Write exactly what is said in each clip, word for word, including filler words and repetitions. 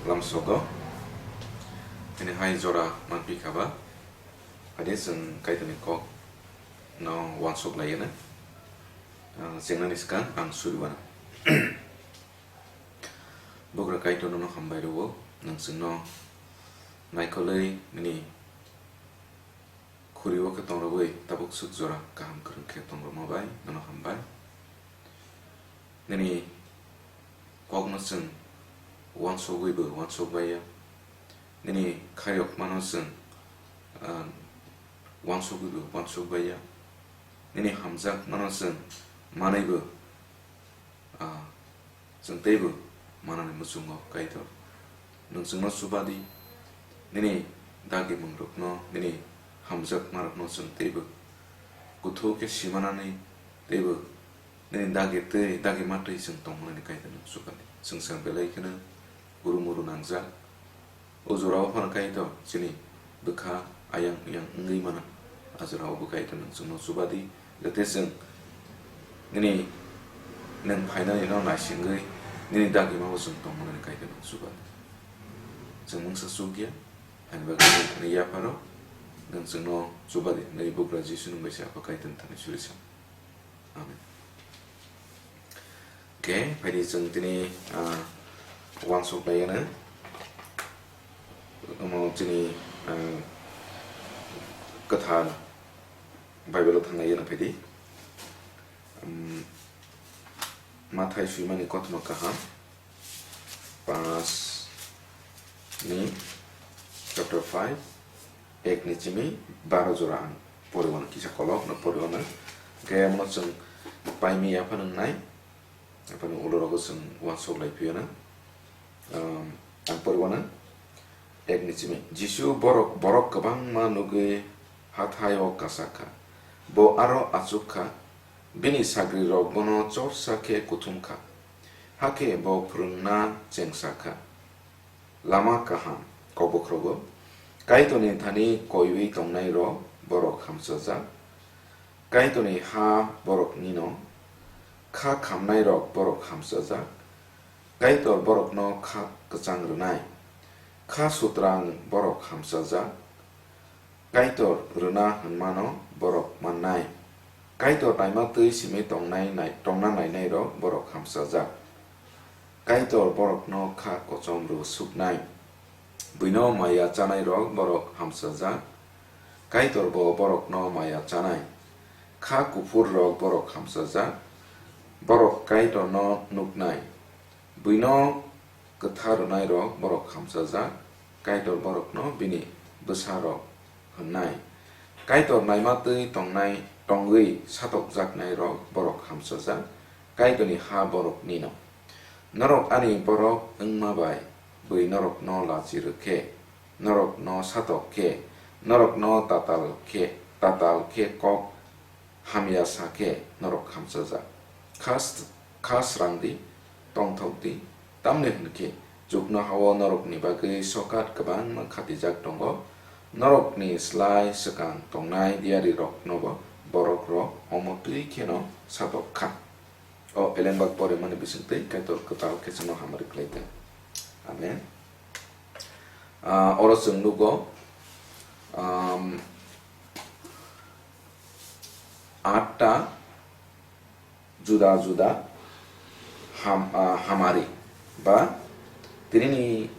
Lamsogo, tini hai jora manpi kha ba, ade chwng Kaitorni kok no wansuk lai gana, ah, chengnani swkang ang suri wana. Bugra Kaitor nono hambai rwo, nwng chwngno naikolwi nini khuri o khe tongrogwi tabuk swk jora kaham kwrwng khe tongrwma bai nono hambai. Nini kokno chwng wansugwibo wansuk baiya, nini khairokmano chwng, ah, wansugwibo wansuk baiya, nini hamjakmano chwng manwibo, ah, chwng teibo manani muchungo Kaitor. Nwng chwngno chuba di, nini dagimungrokno, nini hamjakmarokno chwng teibo kuthuk khe simanani teibo nini dagi twi, dagima twi chwng tongmani Kaitor nwng chuba di. Chwng chwng belai kheno guru muru nangjak. O jorao phano Kaitor chini bwkha ayang uyang wngwi mano. A jorao bo Kaitor nwng chwngno chuba di, jate chwng nini nwng phainani no naisingwi nini dagima bo chwng tongmani Kaitor nwng chuba di. Chwng mungsa chukya, haini bagwi nwng thani yapharo nwng chwngno chuba di, nini bugra Jisu nwng bai se Apha Kaitor thani suri sa. Amen. Khe phaidi chwng tini, ah, wansuk laiyana. Omo chini, ah, kwthar Bible o thanglaiyana phaidi. Um, Mathai swimani kothoma kaham. Panch ni chapter five, ek ni chimi baro jora ang poriwano, kisa kolok no poriwano. Khe omo chwng paimi yaphano wngnai, aphano ulo rogo chwng wansuk lai phiyana. Um, ang poriwano, ek ni chimi. Jisu borok, borok kwbangma nugwi hathai o kasak kha. Bo aro achuk kha. Bini sagri rok bono chorsa khe kuthum kha. Hakhe bo phwrwngna chengsa kha. Lama kaham, kokbokhrogo. Kaitorni thani koiwi tongnairok borok hamchajak. Kaitorni ha boroknino. Kha khamnairok borok hamchajak. Kaitor borokno kha kwchang rwnai. Kha sutrang borok hamchajak. Kaitor rwna hwnmano borok mannai. Kaitor naima twi simi tongnai nai-, tongna nainairok borok hamchajak. Kaitor borokno kha kochom rw suknai. Buino maya chanairok borok hamchajak. Kaitor bo borokno maya chanai. Kha kuphurrok borok hamchajak. Borok Kaitorno nuknai. Buino kwthar rwnairok borok hamchajak, Kaitor borokno bini bwsarok hwnnai. Kaitor naima twi tongnai, tongwi satokjaknairok borok hamchajak, Kaitorni ha boroknino. Norok ani borok wngma bai bui norokno lachi rw khe, norokno satok khe, norokno tatal khe, tatal khe kok hamya sa khe norok hamchajak. Kha s-, kha srang di, tongthok di, tamni hwn khe chuknoha o norokni bagwi sokat kwbangma khatijak tongo. Norokni slai swkang tongnai diyariroknobo borokrok omo twi kheno satok kha. O Elengbak porimani bisingtwi Kaitor kwtal khe chwngno hamari khlai thung. Amen. Ah, oro chwng nugo, um, atta juda juda ham-, ah, hamari ba tinini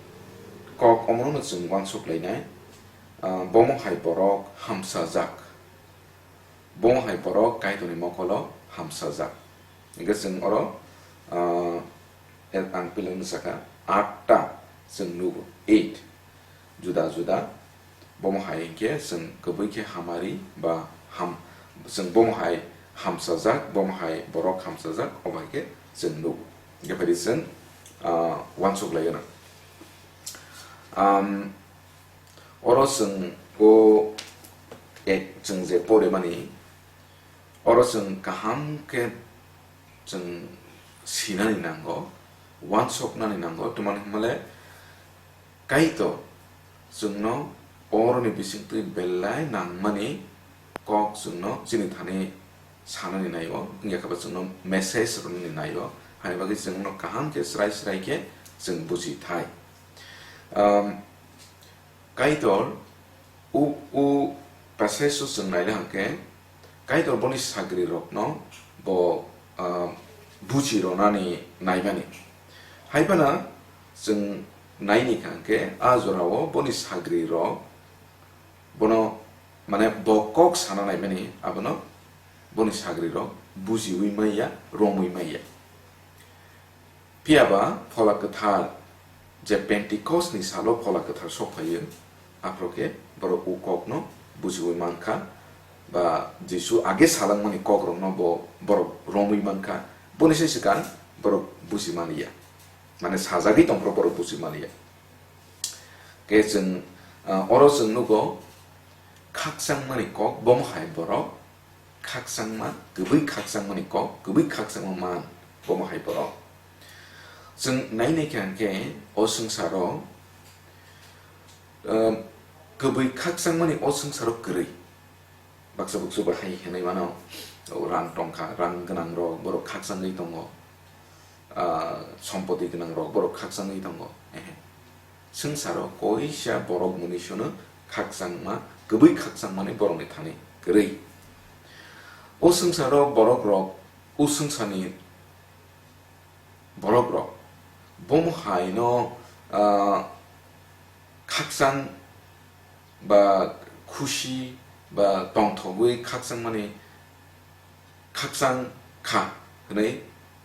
kok omono chwng uansuk lainai, ah, bomo hai borok hamsajak. Bo hai borok Kaitorni mokolo hamsajak. Hingke chwng oro, ah, ang pileng saka atta chwng nugo, eight. Juda juda, bomo hai hingke chwng kwbwi khe hamari ba ham, chwng bomo hai hamsajak, bomo hai borok hamsajak, obo hai khe chwng nugo. Hingke phaidi chwng, ah, uansuk lai gana. Am, Oro chwng o ek chwng je porimani, oro chwng kaham khe chwng sinani nango, uansuknani nango, twmani hwnmale Kaitor chwngno oroni bisingtwi belai nangmani kok chwngno chini thani sanani naio, wngya khe bo chwngno message rwnani naio, hani bagwi chwngno kaham khe srai srai khe chwng buji thai. Um, Kaitor u, u passage o chwng naina hwnkhe, Kaitor boni sagrirokno bo, um, buji rwnani naimani. Hai phano chwng naini kha hwnkhe, a jorao boni sagrirok bono, mane, bo kok sana naimani, abono boni sagrirok bujiwi manya, romwi manya. Phiya ba Phola Kwthar, je Pentecost ni salo Phola Kwthar sok phaio, aphro khe borok o kokno bujiwi mankha, ba Jisu age salangmani kokrokno bo borok romwi mankha, boni se swkang borok buji manliya, mane, sajagwi tongphuru borok buji manliya. Khe chwng, ah, oro chwng nugo, khakchangmani kok, bomo hai borok khakchangma, kwbwi khakchangmani kok, kwbwi khakchangma man, bomo hai borok. Chwng nai nai kha hwnkhe, o swngcharo, um, kwbwi khakchangmani o swngcharo kwrwi. Baksa buksu bo hai hwnwi mano, o rang tongkha, rang gwnangrok borok khakchangwi tongo, ah, sompoti gwnangrok borok khakchangwi tongo. Ehe. Swngcharo koisa borok mwnwisono khakchangma, kwbwi khakchangmani borokni thani kwrwi. O swngcharo borokrok, o swngcharni borokrok bomo haino, ah, khakchang ba khusi ba tongthogwi khakchangmani khakchang kha hwnwi,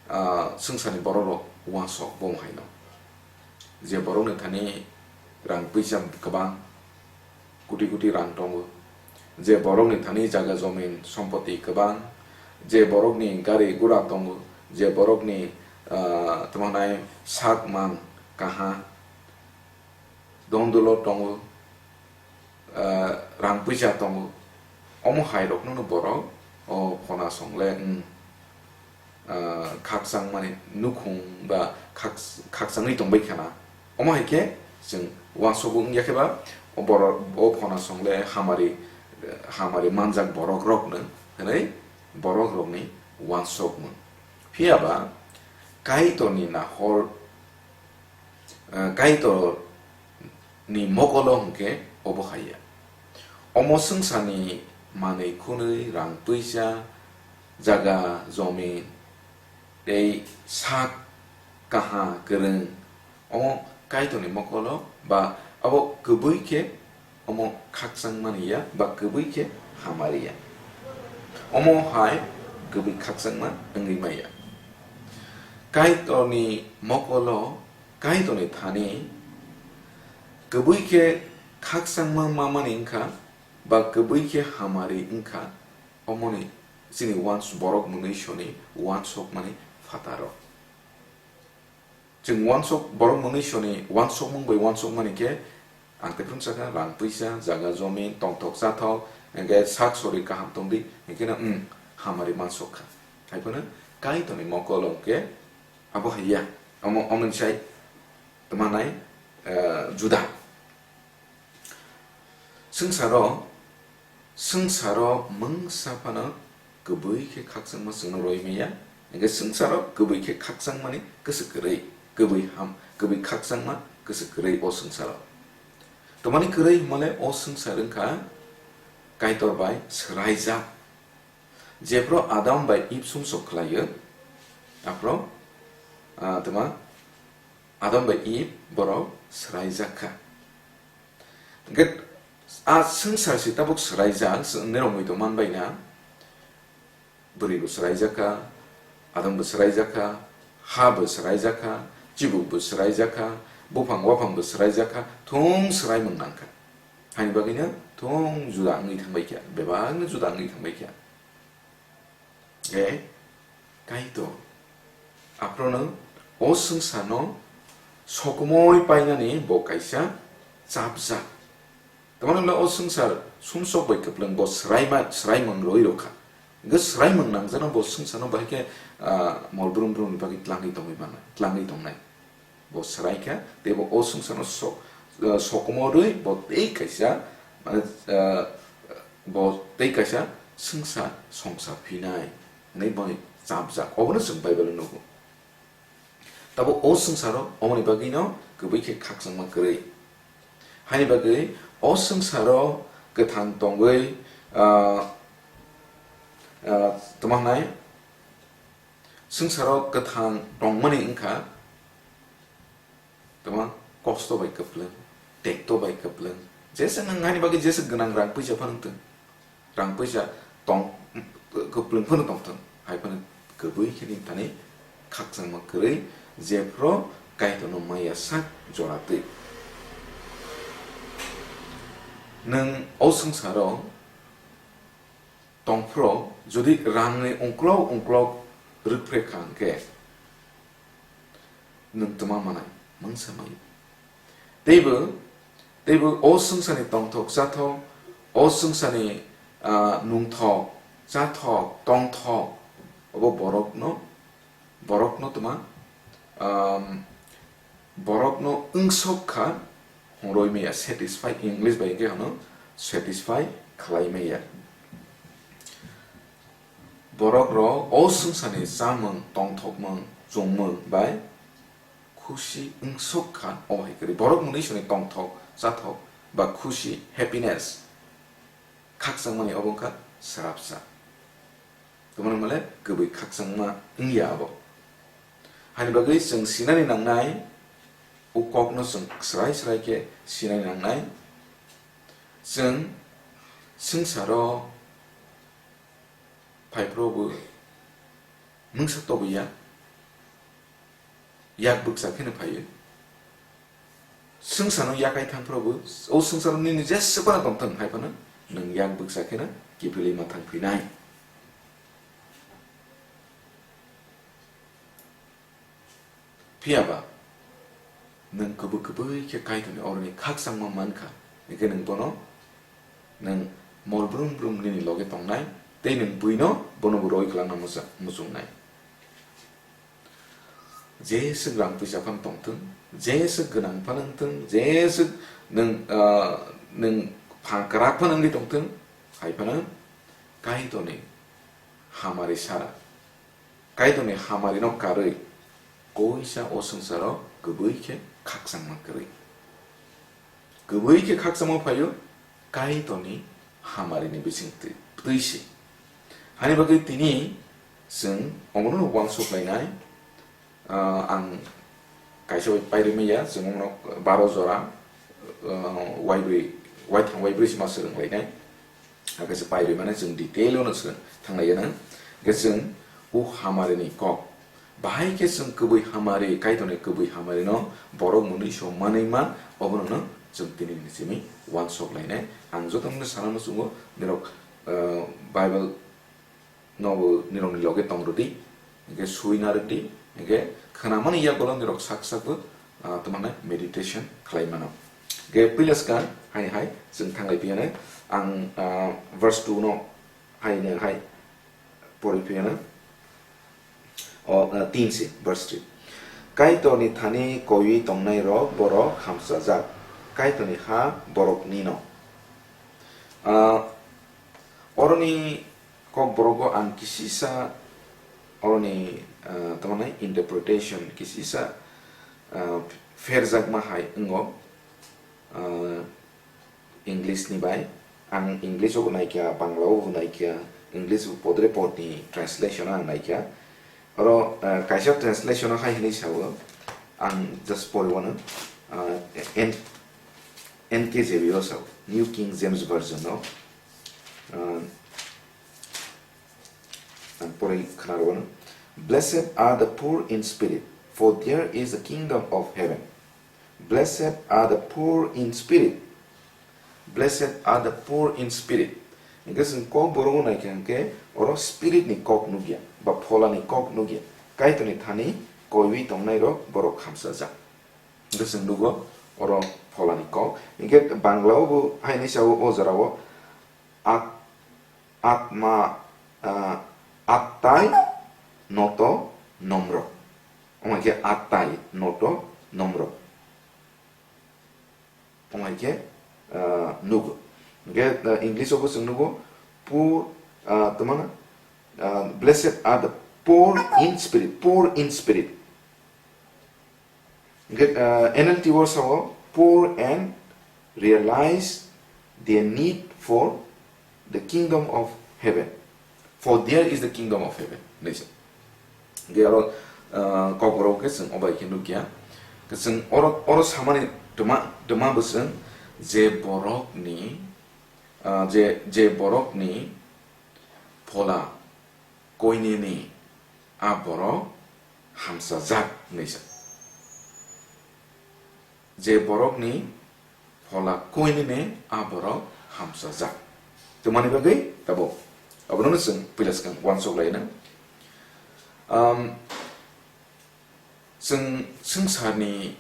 ah, swngcharni borokrok uansuk bomo haino. Je borokni thani rang puisa kwbang, koti koti rang tongo, je borokni thani jaga jomin sompoti kwbang, je borokni gari gura tongo, je borokni, ah, tamo hwnai sak mang kaha, dondolo tongo, ah, rang puisa tongo, omo hai rokno borok o phona songle, mm, ah, khakchangmani nukhung ba khak-, khakchangwi tongbai khana. Omo hai khe chwng uansukgo wngya khe ba o borok o phona songle hamari, hamari manjak borok rokno hwnwi borok rokni uansukmung. Phiya ba Kaitorni nahor, ah, Kaitor ni mokolo hwnkhe obo hai ya. Omo swngcharni manwi khwnwi rang puisa, jaga jomin tei sak kaha kwrwng, omo Kaitorni mokolo ba abo kwbwi khe omo khakchangmani ya ba kwbwi khe hamari ya. Omo hai kwbwi khakchangma wngwi maya. Kaitorni mokolo Kaitorni thani kwbwi khe khakchangma mamani wngkha ba kwbwi khe hamari wngkha, omoni chini uans-, borok mwnwisoni uansukmani phataro. Chwng uansuk, borok mwnwisoni uansukmung bai uansukmani khe, ang tei phung sakha, rang puisa, jaga jomi, tongthok chathok, hwnkhe sak sori kaham tongdi, hwnkhe no, hmm, hamari mansuk kha. Hai phano Kaitorni mokolo hwnkhe abo hai ya, omo, omo ni sai tma nai, eh, juda. Swngcharo, swngcharo mungsa phano kwbwi khe khakchangma chwngno rwi maya, hwnkhe swngcharo kwbwi khe khakchangmani kwswk kwrwi, kwbwi ham, kwbwi khakchangma kwswk kwrwi o swngcharo. Tmani kwrwi hwnmale o swngchar wngkha Kaitor bai swraijak. Jephru Adam bai Eve sumsok khlaio, aphru, ah, tma, Adam bai Eve borok swraijak kha. Hwnkhe a swngchar se tabuk swraijak, s-, nirok muitu man bai na. Bwrwi bo swraijak kha, Adam bo swraijak kha, ha bo swraijak kha, chibuk bo swraijak kha, buphang waphang bo swraijak kha, thung swraimung nang kha. Haini bagwino thung juda wngwi thang bai kha, bebakno juda wngwi thang bai kha. Khe Kaitor, aphrono o swngcharno sokomoi painani bo kaisa chapjak. Tamoni hwnle o swngchar sumsok bai kwplwng, bo swraima, swraimung rwi rw kha. Hwnkhe swraimung nangjakno bo swngcharno bahai khe, ah, mol brum brumni bagwi tlangwi tongwi mano, tlangwi tongnai. Bo swrai kha, tei bo o swngcharno so-, ah, sokomorwi bo tei kaisa, mane, ah, bo tei kaisa swngchar songsa phinai hwnwi boni chapjak. Obono chwng Bible-o nugo. Tabuk o swngcharo omoni bagwino kwbwi khe khakchangma kwrwi. Haini bagwi o swngcharo kwthang tongwi, ah, ah, tamo hwnai, swngcharo kwthang tongmani wngkha tamo kosto bai kwplwng, tekto bai kwplwng, jesa nwng haini bagwi jesa gwnang rang puisa phano wngtwng. Rang puisa tong, kwplwng phano tongthwng, hai phano kwbwi khe nini thani khakchangma kwrwi, jephru Kaitorno maya sak jora twi. Nwng o swngcharo tongphru jodi rangni ungklok ungklok rwkphre kha hwnkhe, nwng twma manai mungsa mai. Teibo, teibo o swngcharni tongthok chathok, o swngcharni, ah, nungthok, chathok, tongthok, obo borokno, borokno twma, um, borokno wngsok kha, hwnwi maya, satisfy, English bai hwnkhe hwno satisfy khlai maya. Borok rok o swngcharni chamung, tongthokmung, chumung bai khusi wngsuk kha, obo hai kwrwi borok mwnwi soni tongthok, chathok ba khusi, happiness, khakchangmani obo wngkha swrapsa. Tongmani male kwbwi khakchangma wngya abo. Haini bagwi chwng sinani nangnai, o kokno chwng swrai swrai khe sinani nangnai. Chwng swngcharo phaiphru bo mungsa tobuya, yak bwkcha kheno phaio. Swngcharno yakai thangphru bo, o swngcharo nini jesa phano tongthwng hai phano nwng yak bwkcha kheno kiphilwi ma thangphinai. Phiya ba, nwng kwbwi kwbwi khe Kaitorni oroni khakchangma man kha, hwnkhe nwng bono, nwng mol brum brum nini loge tongnai, tei nwng buino bono bo roi kwlangna musa-, muchungnai. Jeswk rang puisa phano tongthwng, jeswk gwnang phano wngthwng, jeswk nwng, ah, nwng pha kwrak phano wngwi tongthwng, hai phano Kaitorni hamari sara. Kaitorni hamarino karwi koisa o swngcharo kwbwi khe khakchangma kwrwi. Kwbwi khe khakchangma phaio Kaitorni hamarini bising twi, twi se. Hani bagwi tini chwng omono uansuk lainai, ah, ang kaisa bai pairwi manya, chwng omono baro jora, ah, waibrwi, waithang waibrwi se ma swrwng lainai. Hakhe se pairwi mane chwng detail-o no chwng thanglaiya nang. Hakhe chwng o hamarini kok. Bahai khe chwng kwbwi hamari, Kaitorni kwbwi hamarino borok mwnwi so manwi man, obono no chwng tini ni simi uansuk lainai. Ang joto no sana muchungo, nirok, eh, Bible no bo nirokni loge tong rwdi, hingke sui na rwdi, hingke khwnamani yagulo nirok sak sak bo, ah, tamo hwnai meditation khlai mano. Hingke puila swkang hai hai chwng thanglai phiyano ang, ah, verse two no hai no hai porwi phiyano. O, ah, tin se verse three. Kaitorni thani koiwi tongnairok borok hamsajak, Kaitorni ha boroknino. Ah, oroni Kokborogo ang kisisa oroni, ah, tamo hwnai interpretation, kisisa, ah, pherjakma hai wngo, ah, English ni bai. Ang English o bo naikha, Bangla o bo naikha, English bo podre pod ni translation o ang naikha. Oro, ah, kaisa translation o hai hwnwi sao, ang just poriwano, ah, N-, N K J V o sao, New King James Version o. Ah, ang porwi khna rwno. "Blessed are the poor in spirit, for there is the kingdom of heaven." Blessed are the poor in spirit. Blessed are the poor in spirit. Hingke chwng kok borok naikha hingke oro spirit ni kok nukya, ba phola ni kok nukya. Kaitor ni thani koiwi tongnai rok borok hamsajak. Hingke chwng nugo oro phola ni kok. Hingke Bangla o bo hai hinwi sao o jora o, at-, atma, ah, attai noto nomro. Omo hai khe attai noto nomro. Omo hai khe, ah, nugo. Hingke, ah, English o bo chwng nugo poor, ah, tamo hwno, ah, "Blessed are the poor in spirit, poor in spirit." Hingke, ah, N L T o sao, "Poor and realize their need for the kingdom of heaven. For there is the kingdom of heaven. Hinwi se. Ge aro, ah, kokborok khe chwng obai khe nukya. Khe chwng oro, oro samani twma, twma bo chwng je borokni, ah, je, je borokni phola koineni a borok hamsajak hinwi sa. Je borokni phola koinene a borok hamsajak. Twmani bagwi tabuk abono chwng puila swkang uansuk laina. Um, chwng swngcharni,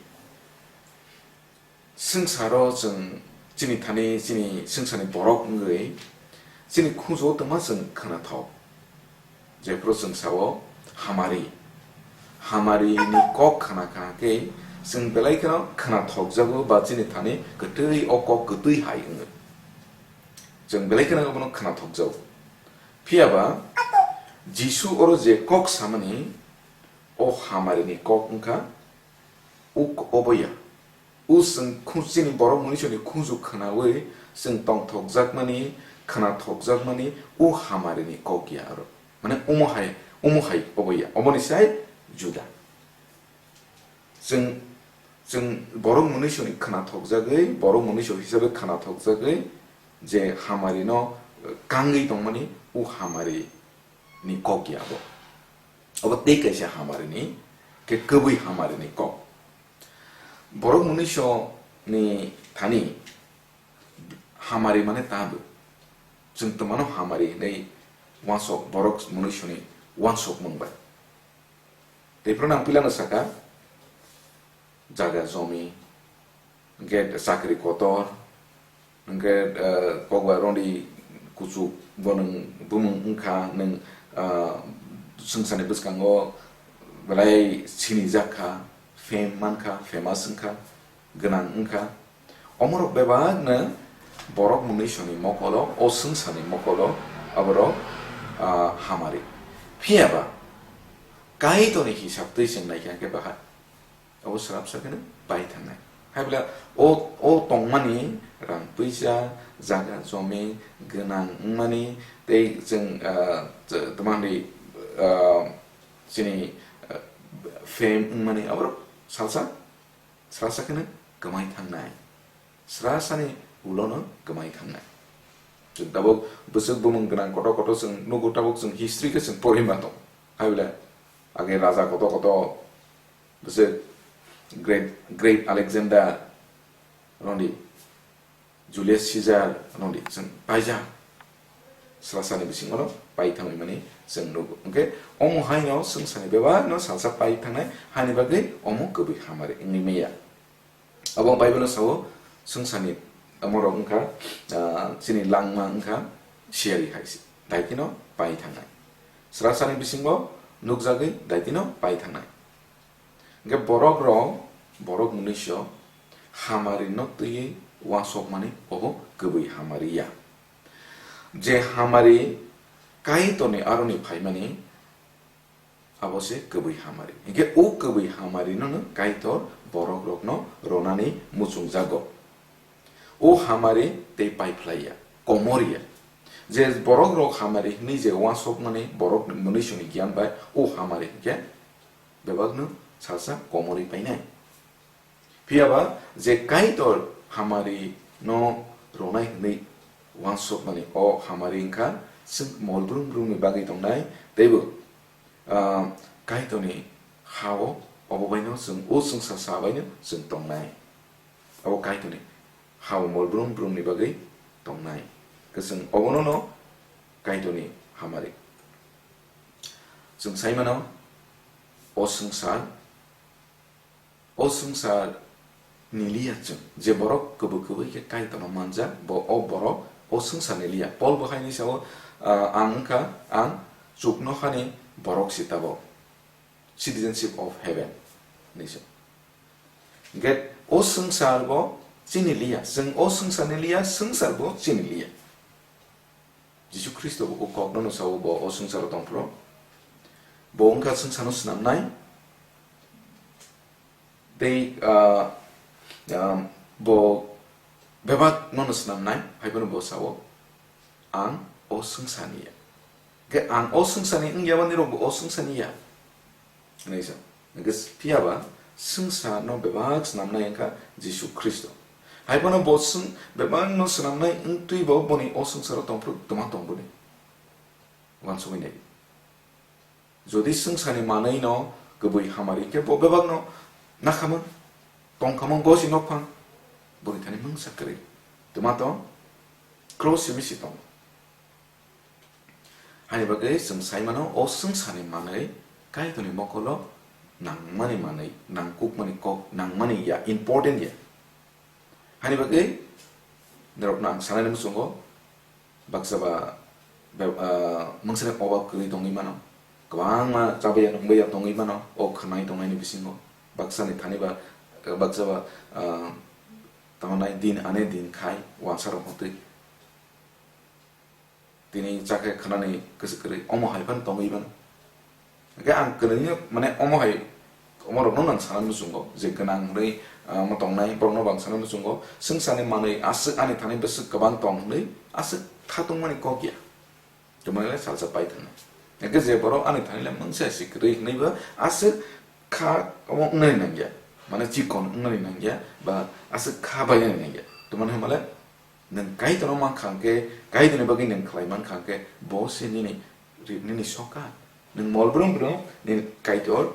swngcharo chwng chini thani, chini swngcharni borok wngwi chini khunju-o twma chwng khwnathok. Jephru chwng sao hamari. Hamari ni kok khna kha khe chwng belai kheno khnathokjago ba chini thani kwtwi o kok kwtwi hai wngo. Chwng belai kheno abono khnathokjago. Phiya ba Jisu oro je kok samani o hamari ni kok wngkha, uk obo ya. O chwng khu-, chini borok mwnwisoni khunju khwnawi chwng tongthokjakmani, khwnathokjakmani o hamarini kok ya aro. Mane omo hai, omo hai obo ya. Omoni sai juda. Chwng, chwng borok mwnwisoni khwnathokjagwi, borok mwnwiso hisabe khwnathokjagwi je hamarino, eh, kangwi tongmani o hamari ni kok ya abo. Abo tei kaisa hamari ni, khe kwbwi hamari ni kok. Borok mwnwiso ni thani hamari mane ta bo. Chwng twmano hamari hinwi uansuk borok mwnwiso ni uansukmung bai. Tei phano ang pilano saka, jaga jomi, hwnkhe chakri kotor, hwnkhe, eh, kokba roni kuchuk bo nwng bumung wngkha, nwng, ah, swngcharni bwskango belai sinijak kha, fame mankha, famous wngkha, gwnang wngkha. Omorok bebakno borok mwnwisoni mokolo, o swngcharni mokolo aborok, ah, hamari. Phiya ba Kaitorni hisab twi chwng naikha khe bahai. Abo swrapsa kheno pai thangnai. Hai bwle o, o tongmani rang puisa, jaga jomi, gwnang wngmani, tei chwng, ah, ch-, tma hwnwi, ah, chini, ah, fame wngmani, aborok salsa, salsa kheno kwmai thangnai. Srasani ulono kwmai thangnai. Chwng tabuk bwswk bumung gwnang kotor kotor chwng nugo, tabuk chwng history khe chwng pori ma tong. Hai bwle age raja kotor kotor Bwswk great, great Alexander rwdi, Julius Caesar rwdi, chwng paijak. Srasani bisingo no pai thangwi mani chwng nugo. Hwnkhe omo haino swngcharni bebakno salsa pai thangnai, haini bagwi omo kwbwi hamari wngwi manya. Abo Bible-o sao, swngcharni omorok wngkha, ah, chini langma wngkha siyari hai se. Daitino pai thangnai. Srasani bisingo nukjagwi daitino pai thangnai. Hwnkhe borok rok, borok mwnwiso hamari no twiwi uansukmani obo kwbwi hamari ya. Je hamari Kaitorni aroni phaimani abo se kwbwi hamari. Hwnkhe o kwbwi hamari no no Kaitor borok rok no ronani muchungjago. O hamari tei paiphlai ya, komor ya. Je borok rok hamari hwnwi je uansukmani borok mwnwisoni giyan bai o hamari hwnkhe bebakno salsa komorwi painai. Phiya ba je Kaitor hamari no ronai hwnwi uansukmani o hamari wngkha chwng mol brum brumni bagwi tongnai teibo, ah, Kaitorni ha-o obo baino chwng o chwngsa sa baino chwng tongnai. Abo Kaitorni ha-o mol brum brumni bagwi tongnai. Kwchwng obono no Kaitorni hamari. Chwng sai mano, o swngchar, o swngchar ni liya chwng, je borok kwbwi kwbwi khe Kaitorno manjak, bo o borok o swngchar ni liya. Paul bo hai hwnwi sao, ah, ang wngkha, ang chuknohani borok se tabok, citizenship of heaven, hwnwi se. Hwnkhe o swngchar bo chini liya, chwng o swngchar ni liya, swngchar bo chini liya. Jisu Khristo bo o kokno no sao, bo o swngcharo tongphuru. Bo wngkha swngcharno snamnai. Tei, ah, ah, bo Bebak nono swnamnai, hai phano bo sao, "Ang o swngcharni ya." Khe ang o swngcharni wngya ba nirokbo o swngcharni ya. Hwnwi sa. Hwnkhe phiya ba swngcharno bebak swnamnai wngkha Jisu Khristo. Hai phano bo swng-, bebakno swnamnai wngtwi bo boni o swngcharo tongphuru twma tongboni. Uansugwi nai. Jodi swngcharni manwino kwbwi hamari khe bo bebakno nakhamung, tongkhamung, bo si nokphang, boni thani mungsa kwrwi. Twma tong, cross simi si tongo. Hani bagwi chwng sai mano, o swngcharni manwi Kaitorni mokolo nangmani manwi, nangkukmani kok, nangmani ya, important ya. Hani bagwi norokno ang sanani muchungo, baksa ba be-, ah, mungsani obab kwrwi tongwi mano, kwbangma chabwi ya nungwi ya tongwi mano, o khwnai tongnaini bisingo, baksani thani ba, baksa ba, ah, tamo nai din ane din khai uansarok hotwi. Tini chakhe khwnani kwswk kwrwi, omo hai phano tongwi mano. Hwnkhe ang kwrwngno, mane, omo hai, omorokno nang sana muchungo, je gwnang hwnwi, ah, omo tongnai, borokno bo ang sana muchungo, swngcharni manwi aswk ani thani bwswk kwbang tong hwnwi aswk khatungmani kok ya. Twmani le salsa pai thangna. Hwnkhe je borok ani thani le mungsa si kwrwi hwnwi bo aswk kha omo wngnani nangya, mane, chikon wngnani nangya, ba aswk kha bainani nangya. Twmani hwnba le, nwng Kaitorno mankha hwnkhe, Kaitorni bagwi nwng khlai mankha hwnkhe, bo se nini ri-, nini soka. Nwng mol brwng brwng nini Kaitor,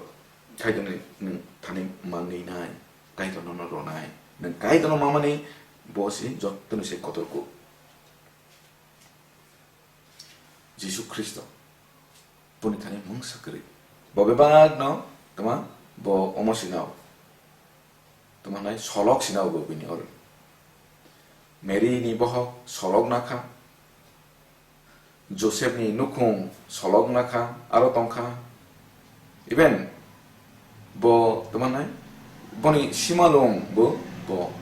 Kaitorni nwng thani manwi nai, Kaitor nono ronai. Nwng Kaitorno mamani bo se jottoni se kotor kuk. Jisu Khristo. Boni thani mungsa kwrwi. Bo bebakno, tama, bo omo sinao. Tama nai solok sinao bo bini oro. Mary ni bohok solok nakha. Joseph ni nukhung solok nakha, aro tongkha. Even bo tama nai, boni simalung bo, bo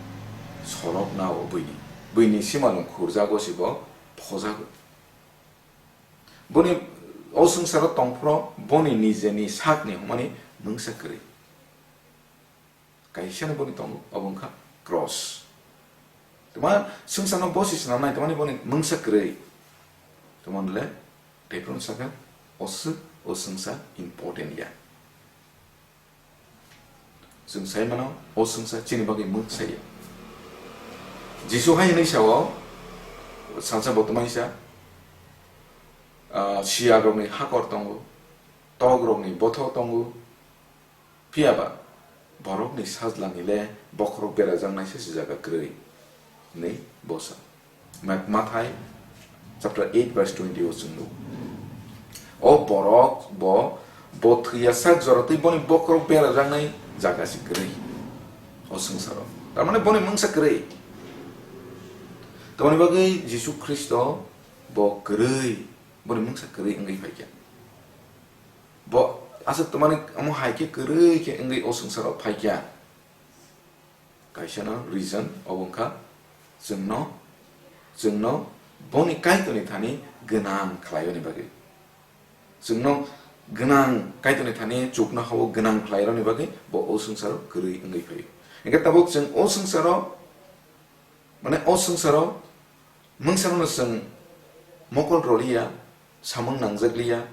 solok nao buini. Buini simalung khurjago si bo phojago. Boni o swngcharo tongphro boni nijeni sakni hwnmani mungsa kwrwi. Kaisano boni tongo, obo wngkha cross. Tama swngcharno bosi swnamnai, tamani boni mungsa kwrwi. Tamani le, tei phano sakha, o swk, o swngchar important ya. Chwng sai mano, o swngsa chini bagwi mwng saya. Jisu hai hwnwi sao, salsa bo tongmani sa, ah, siyakrokni hakor tongo, tokrokni bothor tongo, phiya ba borokni sajlani le bokhorok berajaknai se se jaga kwrwi. Hwnwi bo sa. Ma-, Mathai chapter eight verse twenty o chwng nukgo. O borok bo, bo thwiya sak jora twi boni bokhorok berajaknai jaga se kwrwi o swngcharo. Tar mane boni mungsa kwrwi. Tamoni bagwi Jisu Khristo bo kwrwi, boni mungsa kwrwi wngwi phaikha. Bo aswk tamani omo hai khe kwrwi khe wngwi o swngcharo phaikha. Kaisano reason obo wngkha, chwngno, chwngno boni Kaitorni thani gwnang khlaiyoni bagwi. Chwngno gwnang Kaitorni thani chukno hao gwnang khlairokni bagwi bo o swngcharo kwrwi wngwi phaio. Hwnkhe tabuk chwng o swngcharo, mane o swngcharo mungsa rokno chwng mokol roliya, samung nangjakliya,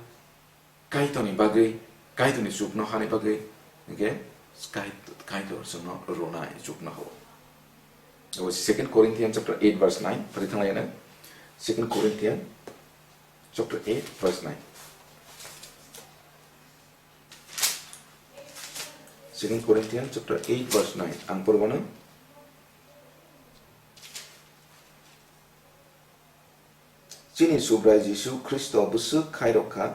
Kaitorni bagwi, Kaitorni chuknohani bagwi, hwnkhe Kai-, Kaitor chwngno rwnai chuknohao. Abo Second Corinthians chapter eight verse nine, phari thanglaiyano. Second Corinthians chapter eight verse nine. Second Corinthians chapter eight verse nine. Ang porwano. Chini Subrai Jisu Khristo bwswk khairok kha,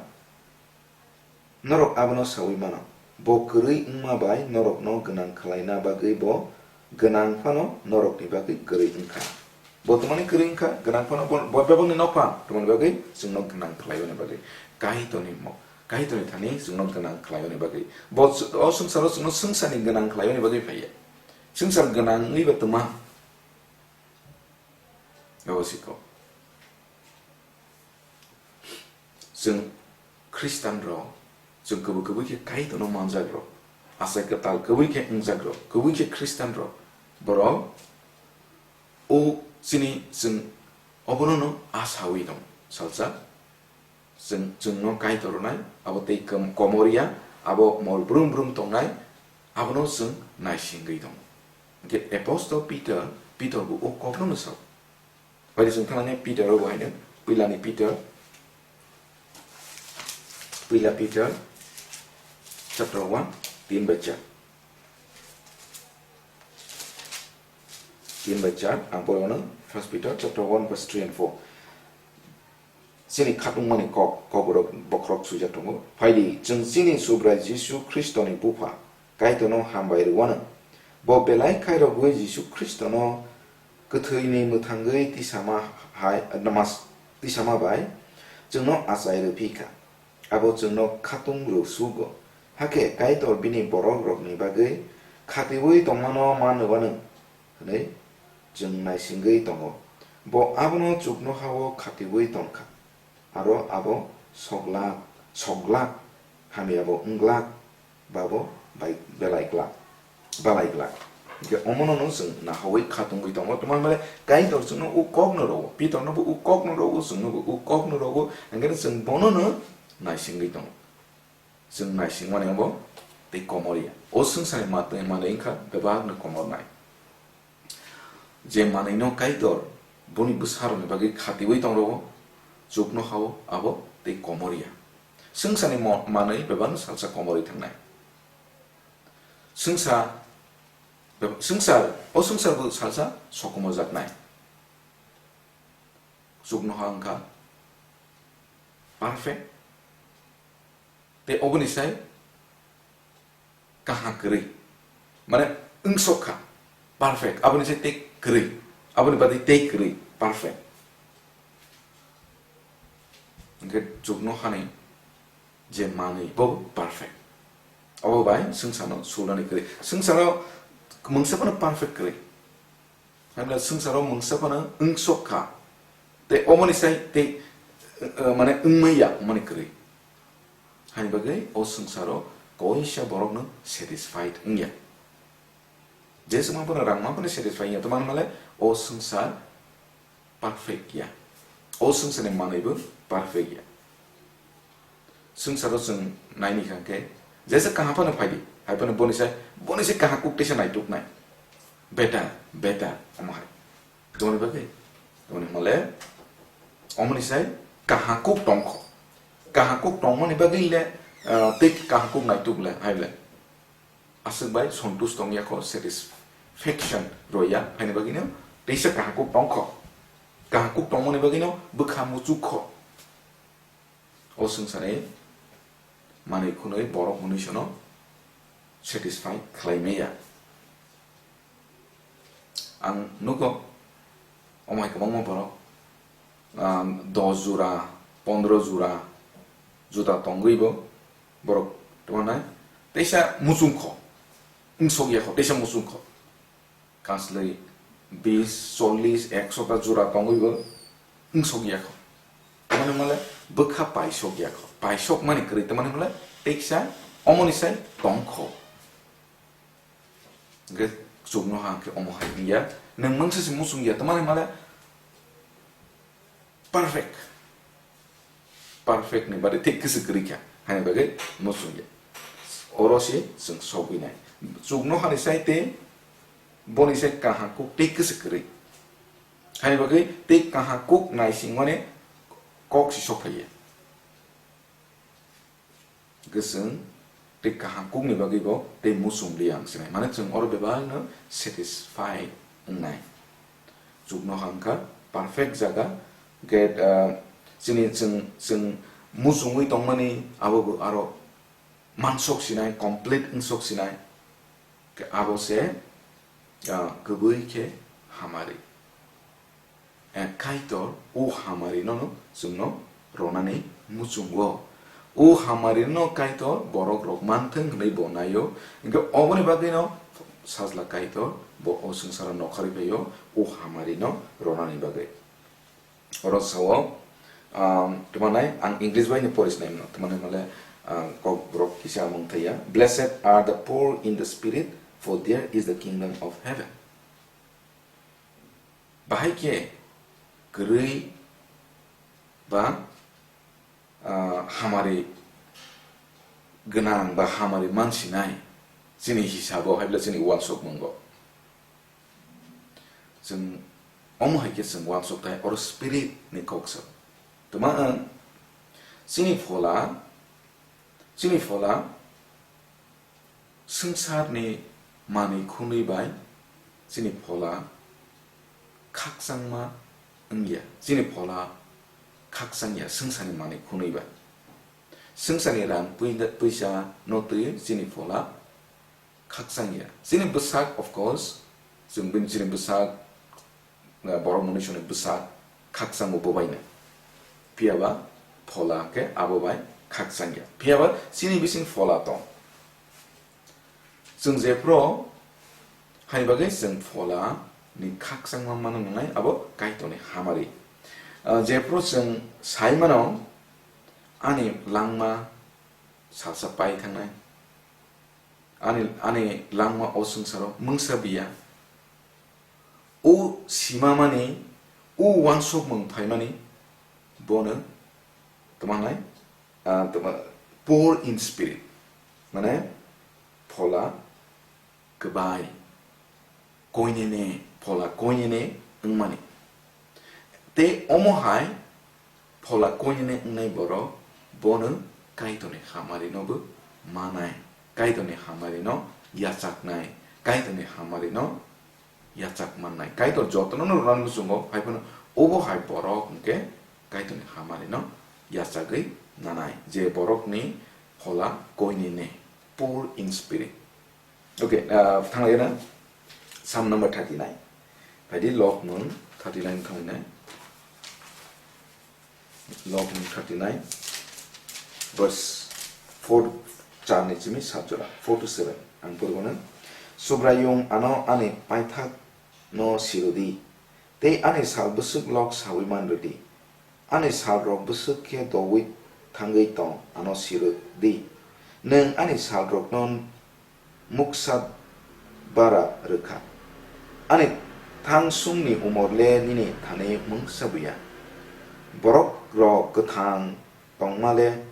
norok abono saui mano. Bo kwrwi wngma bai norokno gwnang khlaina bagwi bo gwnang phano norokni bagwi kwrwi wngkha. Bo twmani kwrwi wngkha, gwnang phano bo, bo bebakni nokphang, twmani bagwi chwngno gwnang khlaimani bagwi. Kaitorni mo-, Kaitorni thani chwngno gwnang khlaimani bagwi. Bo s-, o swngcharo chwngno swngcharni gwnang khlaimani bagwi phaiya. Swngchar gwnang wngwi ba twma? Abo siko. Chwng Khristian rok, chwng kwbwi kwbwi khe Kaitorno manjak rok, achai kwtal kwbwi khe wngjak rok, kwbwi khe Khristian rok, borok O chini chwng obono no asawi tong salsa. Chwng, chwngno Kaitor rwnai, abo tei kom-, komor ya, abo mol brum brum tongnai, abono chwng naisingwi tongo. Hwnkhe Apostle Peter, Peter bo o kokno no sao. Bai chwng thangnani Peter o bo haino, puilani Peter, puila Peter, chapter one, tin bai char. Tin bai char, ang pore ono, First Peter chapter one verse three and four. Chini khatungmani kok, kokborok bokhorok swijak tongo. Phaidi, chwng chini Subrai Jisu Khristoni Bupha, Kaitorno hambai rwano. Bo belai khairogwi Jisu Khristono kwthwini mwthangwi tisama hai, namas, tisama bai chwngno achai rwphi kha. Abo chwngno khatung rw sugo. Hakhe Kaitor bini borokrokni bagwi khatiui tongmano manwano hwnwi chwng naisingwi tongo. Bo abono chuknoha-o khatiui tong kha. Aro abo soglak, soglak, hamyabo wng glak, babo bai belai glak, balai glak. Hwnkhe omono no chwng nahaui khatungwi tongo. Tamo hwnmale Kaitor chwngno o kokno rwo, Pitornobo o kokno rwo, chwngnobo o kokno rwo, hwnkhe chwng bono no naisingwi tongo. Chwng naisingmani abo tei komor ya. O swngcharni matwi manwi wngkha bebakno komornai. Je manwino Kaitor boni bwsarokni bagwi khatiui tongrwo, chuknoha-o abo tei komor ya. Swngcharni mo-, manwi bebakno salsa komorwi thangnai. Swngsa-, beb-, swngchar, o swngcharbo salsa sokomojaknai. Chuknoha wngkha perfect. Tei oboni sai kaha kwrwi. Mane wngsok kha. Perfect. Aboni sai tei kwrwi. Aboni badi tei kwrwi. Perfect. Hwnkhe chuknohani je manwi bo perfect. Abo bai swngcharno sulnani kwrwi. Swngcharo mungsa phano perfect kwrwi. Hwnba swngcharo mungsa phano wngsok kha. Tei omoni sai tei, eh, mane wngmaya, omoni kwrwi. Hani bagwi o swngcharo koisa borokno satisfied wngya. Je swngma phano rangma phano satisfy wngya, tamani hwnmale o swngchar perfect ya. O swngcharni manwibo perfect ya. Swngcharo chwng naini kha khe, jesa kaham phano phaidi, hai phano boni sai, boni sai kaham kuk teisa naituknai. Better, better, omo hai. Tongni bagwi, tongni hwnmale, omoni sai kaham kuk tongkho. Kaham kuk tongmani bagwi le, ah, tei kaham kuk naituk le, hai le. Aswk bai sontush tong ya kho, satisfaction rw ya, haini bagwi no teisa kaham kuk tong kho. Kaham kuk tongmani bagwi no bwkha muchuk kho. O swngcharni manwi khwnwi borok mwnwi sono satisfy khlai maya. Ang nugo, omo hai kwbangma borok, um, dos jora, pondro jora juta tongwi bo borok tongmani teisa muchung kho, wngsok ya kho, teisa muchung kho. Kaslwi bis, chollis, ekso ta jora tongwi bo wngsok ya kho. Tamani hwnmale bwkha paisok ya kho. Paisok mani kwrwi tamani hwnmale teisa omoni sai tong kho. Hwnkhe chuknoha hwnkhe omo hai wngya. Nwng mungsa se muchung ya, tamani hwnmale perfect. Perfect ni bade tei kwswk kwrwi kha, haini bagwi muchung ya. Oro se chwng sogwi nai. Chuknohani sai tei boni sai kaham kuk tei kwswk kwrwi. Haini bagwi tei kaham kuk naisingmani kok se sok phaiya. Kwchwng tei kaham kukni bagwi bo tei muchung liya wng sinai. Mane chwng oro bebakno satisfy wngnai. Chuknoha wngkha perfect jaga, hwnkhe, ah, chini chwng, chwng muchungwi tongmani abo bo aro mansok sinai, complete wngsok sinai. Khe abo se, ah, kwbwi khe hamari. Eh, Kaitor o hamari no chwngno ronani muchungo. O hamari no Kaitor borok rok manthwng hwnwi bo naio. Hwnkhe oboni bagwi no sajla Kaitor bo o swngcharo nokharwi phaio o hamari no ronani bagwi. Oro sao, um, twimanai ang English bai ni pori sinai mano. Twimanai male, um, kok borok kisa mung thaiya. "Blessed are the poor in the spirit, for there is the kingdom of heaven." Bahai khe kwrwi ba, ah, hamari gwnang ba hamari mansinai chini hisabo, hai bwle chini uansukmungo. Chwng omo hai khe chwng uansuk thai, oro spirit ni kok sa. Tuma ang chini phola, chini phola swngcharni manwi khunwi bai chini phola khakchangma wngya, chini phola khakchangya swngcharni manwi khunwi bai. Swngcharni rang pui-, puisa no twi chini phola khakchangya. Chini bwsak, of course, chwng bini chini bwsak, eh, borok mwnwi songni bwsak khakchango bo baino. Phiyaba phola khe abo bai khakchangya. Phiyaba chini bising phola tong. Chwng jephru hai bagwi chwng phola ni khakchangma mano nangnai, abo Kaitorni hamari. Ah, jephru chwng sai mano, ani langma salsa pai thangnai. Ani, ani langma o swngcharo mungsa biya. O simamani, o uansukmung phaimani, bono tamo wngnai, ah, tamo, poor in spirit, mane phola kwbai, koinene, phola koinene wngmani. Tei omo hai phola koinene wngnai borok bono Kaitorni hamari no bo manai, Kaitorni hamari no yachaknai, Kaitorni hamari no yachak mannai. Kaitor jotono no rwnani muchungo, hai phano obo hai borok hwnkhe Kaitorni hamari no yachagwi nanai, je borokni phola koinene, poor in spirit. Okay, ah, thanglai na Psalm number thirty-nine. Phaidi Lokmung thirty-nine thanglai nai. Lokmung thirty-nine, verse four, char ni simi sat jora, four to seven. Ang pori mano. Subraiyung ano ani paithak no sirodi, tei ani sal bwswk lok sawi man rwdi. Ani salrok bwswk khe doui thangwi tong, ano sirw di. Nwng ani salrokno muksa bara rwkha. Ani thangsungni umor le nini thani mungsa buya. Borokrok kwthang tongma le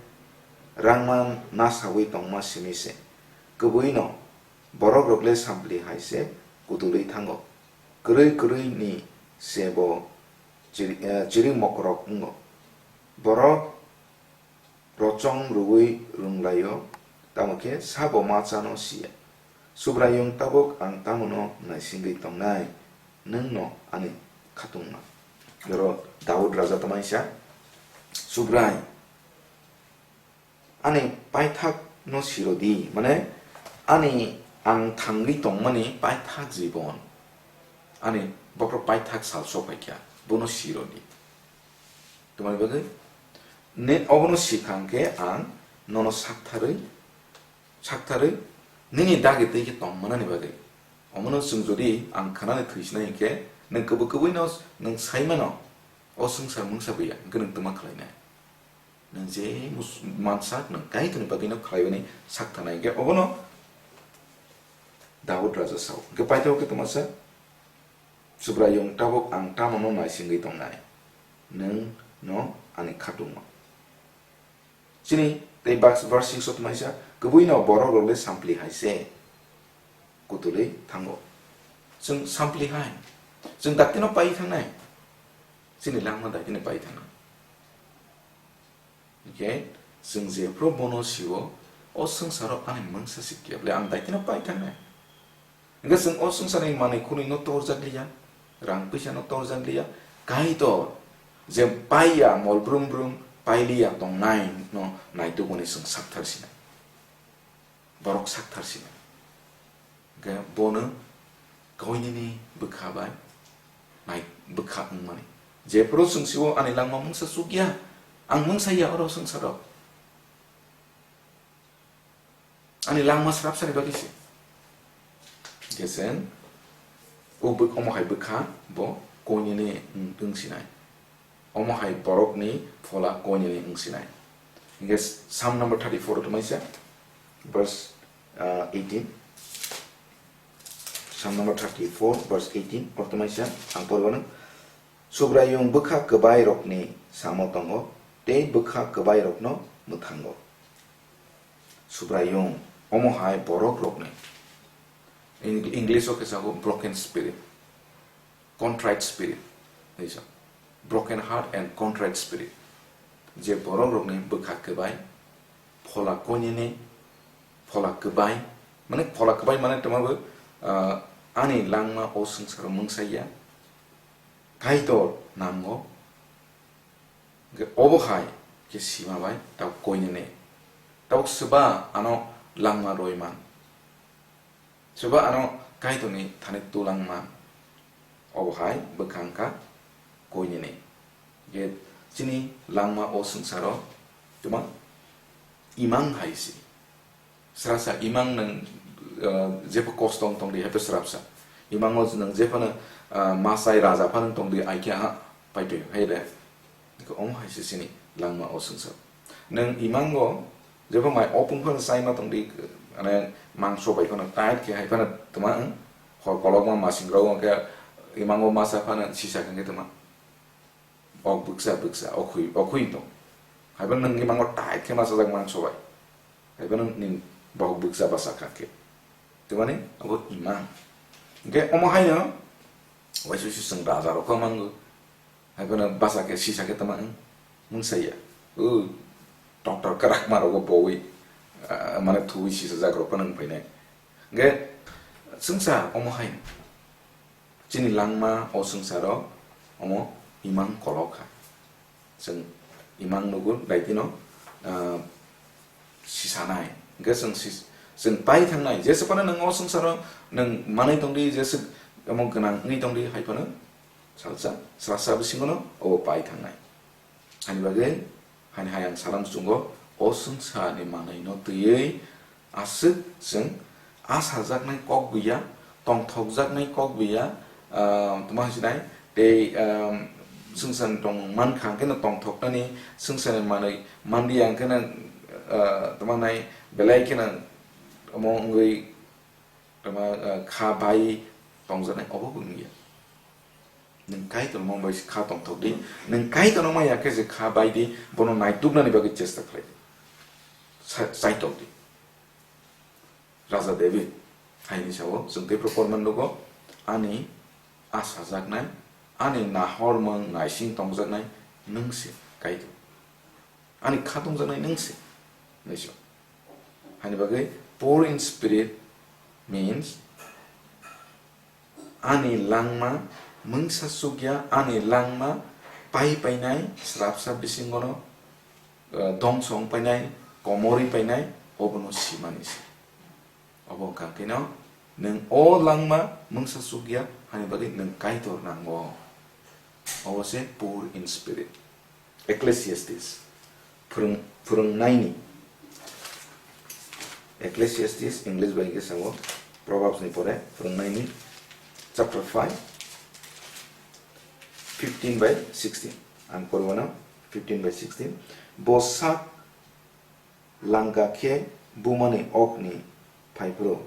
rangma nasaui tongma simi se. Kwbui'-no borokrok le sampli hai se kutulwi thango. Kwrwi kwrwi ni se bo chiri-, eh, chiri mokorok wngo. Borok rochong rwui rwnglaio, tamo khe sabo ma chano siya. Subraiyung tabuk ang tamono naisingwi tongnai, nwngno ani khatungma. Oro Daud raja tamaisa, Subrai, ani paithak no sirodi, mane ani ang thangwi tongmani paithak jibon, ani bokhorok paithak sal sokphaikha, bono sirodi. Tamoni bagwi, ne obono sikha hwnkhe ang nono saktharwi, saktharwi nini dagi twi khe tongmanani bagwi. Omono chwng jodi ang khwnani thwisinai hwnkhe, nwng kwbwi kwbwino nwng saimano, o swngchar mungsa buya hwnkhe nwng twma khlainai. Nwng je mus-, mansak nwng Kaitorni bagwino khlaiwi sak thanai hwnkhe obono Daud raja sao. Hwnkhe paithak khe twmasa, Subraiyung tabuk ang tamono naisingwi tongnai, nwng no ani khatungma. Chini tei bak-, verse six o twmaisa, kwbwino borokrok le sampli hai se kutulwi thango. Chwng sampli hai, chwng daktino pai thangnai, chini langma daktino pai thangnai. Hwnkhe chwng jephru bono sio, o swngcharo ani mungsa sikya bwle ang daitino pai thangnai. Hwnkhe chwng o swngcharni manwi khunwino torjak liya, rang puisano torjak liya, Kaitor je paiya mol brum brum pailiya tongnai no naitukmani chwng sakthar sinai. Borok sakthar sinai. Hwnkhe bono koinini bwkha bai nai bwkha wngmani. Jephru chwng sio ani langma mungsa chukya, ang mungsa ya oro swngcharo. Ani langma srapsani bagwi se. Hwnkhe chwng o bwk-, omo hai bwkha bo koinini wng-, wng sinai. Omo hai borokni phola koinini wng sinai. Hwnkhe Psalm number thirty-four o twmaisa, verse, uh, eighteen. Psalm number thirty-four, verse eighteen, o twmaisa, ang porwano. Subraiyung bwkha kwbairokni samo tongo, tei bwkha kwbairokno mwthango. Subraiyung omo hai borokrokni, Eng-, English-o khe sago broken spirit, contrite spirit, hinwi sa, broken heart and contrite spirit. Je borokrokni bwkha kwbai, phola koinene, phola kwbai, mane phola kwbai mane tongma bo, ah, ani langma o swngcharo mungsa ya, Kaitor nango, hwnkhe obo hai khe sima bai tabuk koinene, tabuk swba ano langma roi man. Sobo ano Kaitorni thani tulangma, obo hai bwkha wngkha koinene. Je chini langma o swngcharo tuma imang hai se. Srasa imang nwng, ah, jepho kosto wng tongdi, haiphano srapsa. Imango nwng jephano, ah, masai raja phano wng tongdi, aikhe aha, paiphaio, hai de. Omo hai se chini langma o swngcharo. Nwng imango jepho mai opung phano chaima tongdi, mane mangso bai phano tight khe hai phano tuma wng, hor kolokma masing rok wng khe imango masa phano sisa khe tuma. Ok bwksa bwksa, ok hui, ok hui tong. Hai phano nwng imango tight khe masa jak mangso bai. Hai phano nwng bohok bwksa basa kha khe. Tuma ni abo imang. Hwnkhe omo haino, waisa waisa chwng raja rok kha mango. Hai phano basa khe sisa khe tama wng, wng saya. O, doctor kwrak ma rogo bowi, ah, mane thuwi sisa jak rok phano wng phainai. Hwnkhe swngsa omo hai. Chini langma o swngsa rok omo imang kolok kha. Chwng imang nugo daitino, ah, sisanai. Hwnkhe chwng sis-, chwng pai thangnai. Jesa phano nwng o swngsa rok nwng manwi tongdi, jesa omo gwnang wngwi tongdi, hai phano Salsa, srasa bisingono obo pai thangnai. Hani bagwi, hani hai ang salam chungo, o swngcharni manwino twiwi aswk chwng asajaknai kok buya, tongthokjaknai kok buya, ah, tma hinwi sinai, tei, ah, swngcharni tong mankha hwnkhe no tongthoknani, swngcharni manwi manliya hwnkhe no, ah, tma hinai belai kheno omo wngwi tma, ah, kha bai tongjaknai obo bo wngya. Nwng Kaitorno bai kha tongthok di, nwng Kaitorno maya khe je kha bai di, bono naituknani bagwi chesta khlai di. Sa-, chaitok di. Raja David haini sao chwng tei prokorman nugo, ani asajaknai, ani nahormung naising tongjaknai nwng se Kaitor. Ani kha tongjaknai nwng se, hinwi se. Hani bagwi poor in spirit means ani langma mungsa sukya, ani langma pai painai, srapsa bisingono, eh, dongso wng painai, komorwi painai, obono simani se. Obo wngkha khe no, nwng o langma mungsa sukya, hani bagwi nwng Kaitor nango. Obo se poor in spirit. Ecclesiastes, phwrwng-, phwrwngnaini. Ecclesiastes, English bai hwnkhe sao, Proverbs ni pore, phwrwngnaini, chapter five, fifteen by sixteen. Ang porwano fifteen by sixteen. Bo sak langka khe bumani okni phaiphuru.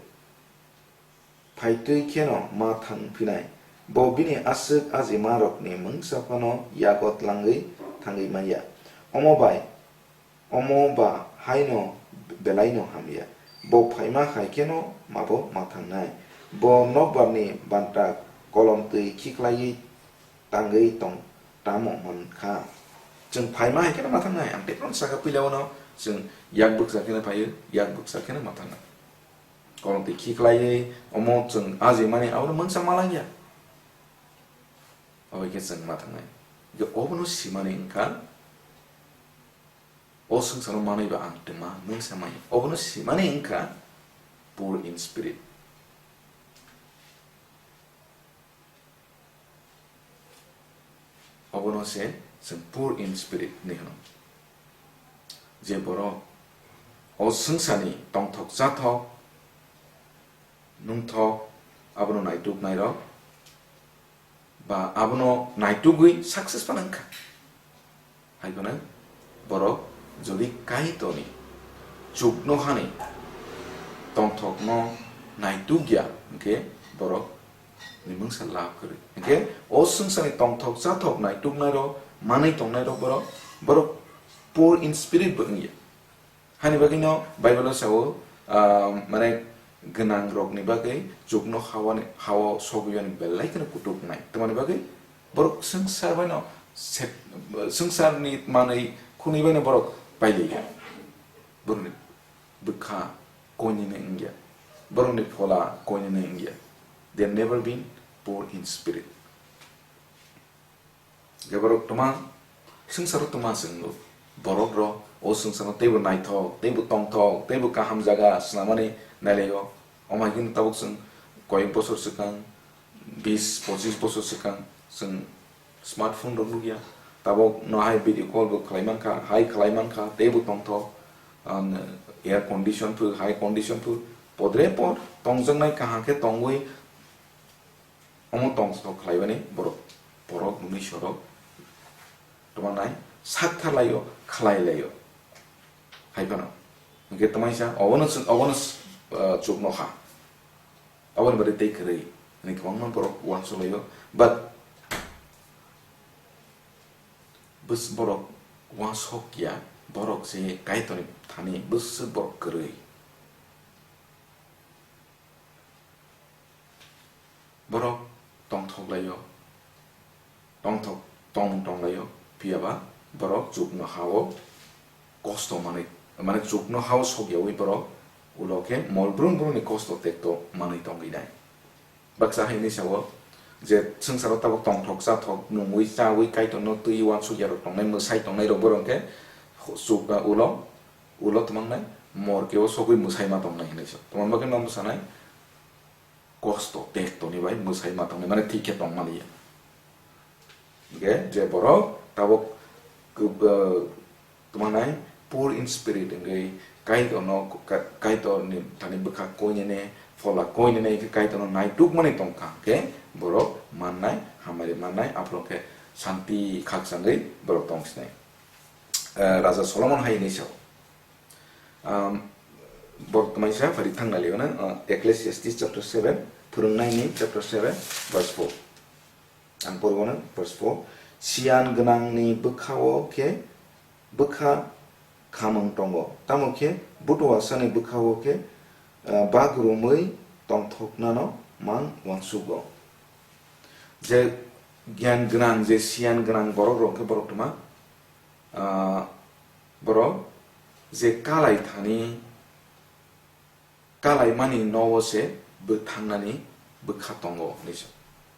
Phaitwi kheno ma thang phinai. Bo bini aswk ajimarokni mungsa phano yago tlangwi thangwi manya. Omo bai, omo ba haino belaino hamya. Bo phaima hai kheno mabo ma thangnai. Bo nokbarni banta kolom twi khiklaiwi tangwi tong tamo mankha. Chwng phaima hai kheno ma thangnai. Ang tei phano saka puila ono chwng yak bwkcha kheno phaio, yak bwkcha kheno ma thangnai. Kolom twi khiklaiwi omo chwng ajimani abono mungsa malangya. Obo khe chwng ma thangnai. Hwnkhe obono simani wngkha, o swngcharo manwi ba ang twma mungsa manya. Obono simani wngkha poor in spirit. Obono se chwng poor in spirit hinwi hwno. Je borok o swngcharni tongthok chathok nungthok abono naituknairok ba abono naitugwi success phano wngkha. Hai phano borok jodi Kaitorni chuknohani tongthokno naitukya hwnkhe borok ni mungsa lab kwrwi. Hwnkhe o swngcharni tongthok chathok naituknairok, manwi tongnairok borok, borok poor in spirit bo wngya. Hani bagwino Bible-o sao, ah, mane gwnangrokni bagwi chukno hawani, hao sogwiyani belai kheno kutuknai. Tamoni bagwi borok swngchar baino sep-, swngcharni manwi khwnwi baino borok pailiya. Borokni bwkha koinene wngya. Borokni phola koinene wngya. They have never been poor in spirit. Je borok tma swngcharo tma chwng borok rok o swngcharo teibo naithok, teibo tongthok, teibo kaham jaga swnamani nailaio. Omo hai khe tabuk chwng koyek bosor swkang, bis pochis bosor swkang chwng smartphone rok nukya. Tabuk no hai video call bo khlai mankha, hai khlai mankha, teibo tongthok, um, air condition phu, hai condition phu, podre pod tongjaknai kaham khe tongwi omo tongthok khlaimani borok, borok mungwi sorok tongmanai sak tharlaio, khlailaio. Hai phano. Hwnkhe tamaisa obono chwng, obono, uh, chukno ha. Aboni bagwi tei kwrwi hwnwi kwbangma borok uansukgwi laio. But bwswk borok uansuk ya, borok se Kaitorni thani bwswk borok kwrwi. Borok tongthok laio, tongthok tongmung tong laio, phiyaba borok chukno hao kosto manwi, mane chukno hao sokyawi borok ulo khe mol brung brungni kosto tekto manwi tongwi nai. Baksa hai hinwi sao je swngcharo tabuk tongthok chathok nungwi chawi Kaitorno twi uansukya rok tongnai, mwsai tongnai rok borok khe chuk, ulo, ulo twmangnai morkeo sogwi mwsai ma tongnai hinwi sao. Tamoni bagwi no bwsanai kosto tektoni bai mwsai ma tongnai, mane thik khe tongmani ya. Hwnkhe je borok tabuk kub-, eh, tongmanai poor in spirit wngwi Kaitorno, Ka-, Kaitorni thani bwkha koinene, phola koinene khe Kaitorno naitukmani tongkha, hwnkhe borok mannai, hamari mannai, aphuru khe santi khakchangwi borok tongsinai. Eh, Raja Solomon hai hinwi sao. Um, borok tamaisa phari thang nai liyo na, uh, Ecclesiastes chapter seven, Phwrwngnaini chapter seven, verse four. Ang porwano verse four. Siyan gwnangni bwkhao khe bwkha khamung tongo, tamo khe butuasani bwkhao khe, uh, bagrumwi tongthoknano mang uansugo. Je gyan gwnang, je siyan gwnang borok rok khe borok tma, ah, borok je kalai thani, kalai mani nogo se bo thangnani bwkha tongo hinwi sa.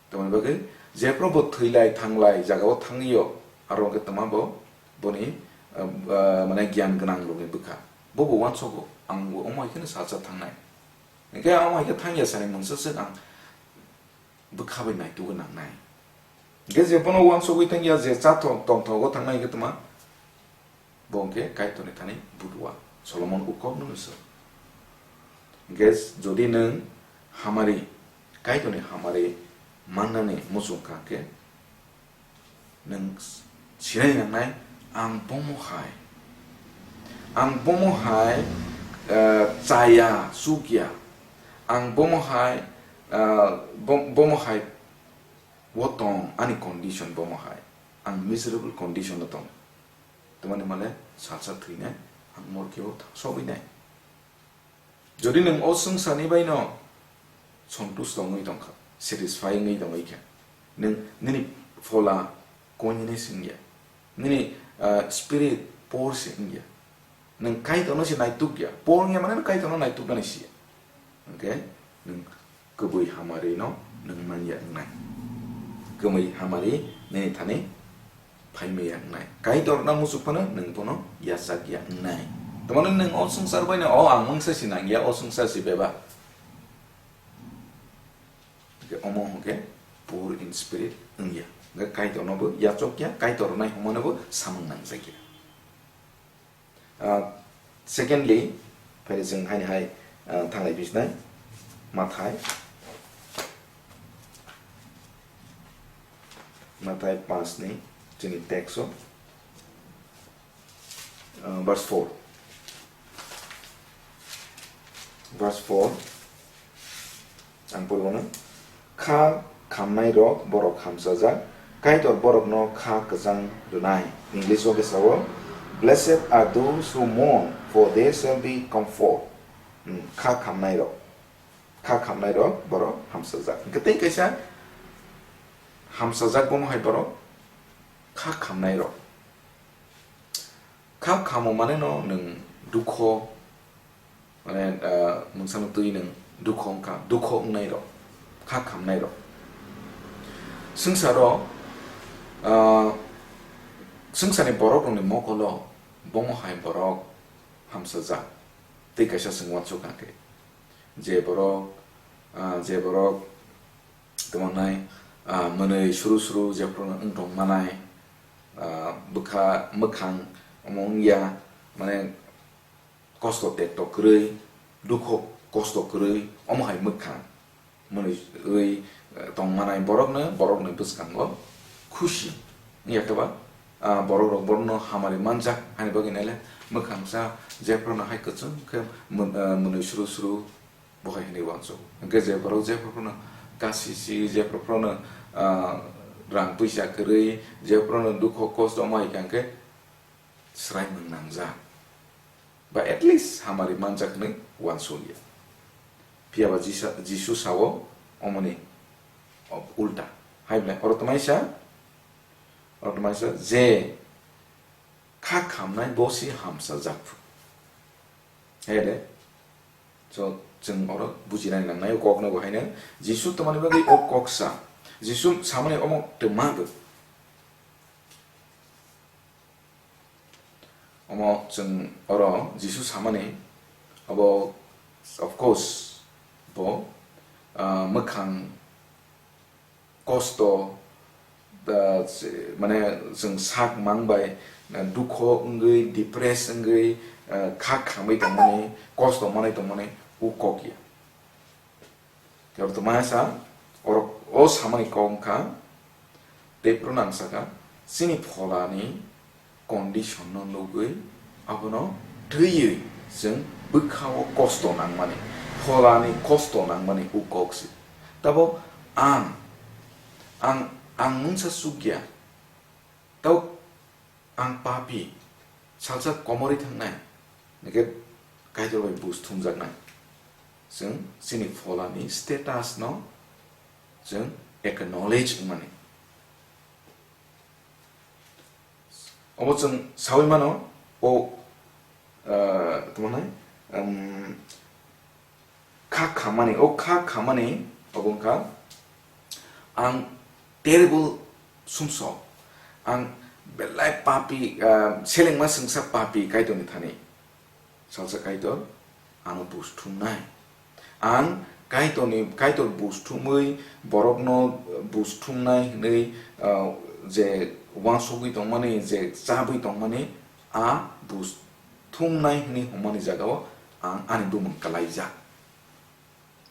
Tamoni bagwi jephru bo thwilai thanglai jagao thangwi o, aro hwnkhe tma bo boni, ah, ah, mane gyan gwnang rokni bwkha. Bo bo uansugo, ang bo omo hai kheno salsa thangnai. Hwnkhe omo hai khe thangya sani mungsa swk ang bwkha bai naitugwi nangnai. Hwnkhe je bono uansugwi thangya, je cha thong-, tongthogo thangnai hwnkhe tma? Bo hwnkhe Kaitorni thani butua Solomon ukokno se. Hwnkhe jodi nwng hamari, Kaitorni hamari mannani muchung kha hwnkhe, nwng sinai nangnai, ang bomo hai, ang bomo hai, eh, chaya, chukya, ang bomo hai, eh, bo-, bomo hai o tong, ani condition bomo hai, ang miserable condition o tong, tamani male salsa thwinai, ang morkeo thangsogwi nai. Jodi nwng o swngcharni baino sontusto wngwi tongkha, satisfy wngwi tongwi kha, nwng nini phola koinene se wngya, nini, ah, spirit poor se wngya, nwng Kaitorno se naitukya, poor wngya mane Kaitorno naituknani siya, hwnkhe nwng kwbwi hamarino nwng manya wngnai, kwbwi hamari nini thani phaimaya wngnai. Kaitor no muchuk phano nwng bono yachak ya wngnai. Tamani nwng o swngchar bai no, o ang mungsa si nang ya, o swngchar si bebak. Hwnkhe omo hwnkhe poor in spirit wngya. Hwnkhe Kaitor no bo yachok ya, Kaitor rwnai hwnmano bo samung nangjak ya. Ah, secondly, phai chwng haini hai, ah, thanglai bisnai. Mathai. Mathai panch ni chini text o, ah, verse four. Verse four. Ang pori mano. Kha khamnairok borok hamsajak, Kaitor borokno kha kwchang rwnai. English o khe sao, "Blessed are those who mourn, for they shall be comforted." Hmm, kha khamnairok, kha khamnairok borok hamsajak. Hwnkhe tei kaisa hamsajak bomo hai borok kha khamnairok. Kha khamo mane no nwng dukho, mane, ah, mungsa no twi nwng dukho wngkha, dukho wngnairok, kha khamnairok. Swngcharo, ah, swngcharni borokrokni mokolo bomo hai borok hamsajak. Tei kaisa chwng uansuk kha khe, je borok, ah, je borok tongmanai, ah, mwnwi suru suru jephru wng tong manai, ah, bwkha mwkhang omo wngya, mane kosto tekto kwrwi, dukho kosto kwrwi, omo hai mwkhang mwnwi wi, eh, tong manai borokno, borokni bwskango khusi wngya khe ba, ah, borokrok borokno hamari manjak hani bagwi naile mwkhangsa jephruno hai kwchwng khe mwn-, ah, mwnwi suru suru bo hai hwnwi uansuk. Hwnkhe je borok jephruno kasisi, jephruno, ah, rang puisa kwrwi, jephruno dukho kosto omo hai kha hwnkhe swraimung nangjak. Ba at least hamari manjak hwnwi uansukya. Phiya ba Jisa-, Jisu sao omoni ulta. Hai bwle, oro tongmani sa, oro tongmani sa je kha khamnai bo si hamsajak phu. Hai de. So, chwng oro bujinani nangnai o kokno bo haino Jisu tongmani bagwi o kok sa. Jisu samani omo twma bo. Omo chwng oro Jisu samani, abo, of course, bo, ah, mwkhang kosto, ah, se-, mane chwng sak mang bai, ah, dukho wngwi, depress wngwi, ah, kha khamwi tongmani, kosto manwi tongmani, o kok ya. Khe oro tongmani sa, oro o samani kok wngkha, tei phuru nang saka, chini pholani condition no nugwi, abono twiwi chwng bwkhao kosto nangmani, pholani kosto nangmani o kok se. Tabo ang, ang, ang mungsa chukya, tabo ang papi, salsa komorwi thangnai, hwnkhe Kaitor bai buj thumjaknai. Chwng chini pholani status no chwng acknowledge wngmani. Obo chwng saui mano, o, ah, tamo nai, um, kha khamani, o kha khamani obo wngkha ang terrible sumsok, ang belai papi, ah, selengma swngsa papi Kaitorni thani. Salsa Kaitor ano buj thumnai. Ang Kaitorni, Kaitor buj thumwi borokno buj thumnai hwnwi, ah, je uansugwi tongmani, je chabwi tongmani, a buj thumnai hwnwi hwnmani jagao ang ani bumung kwlaijak.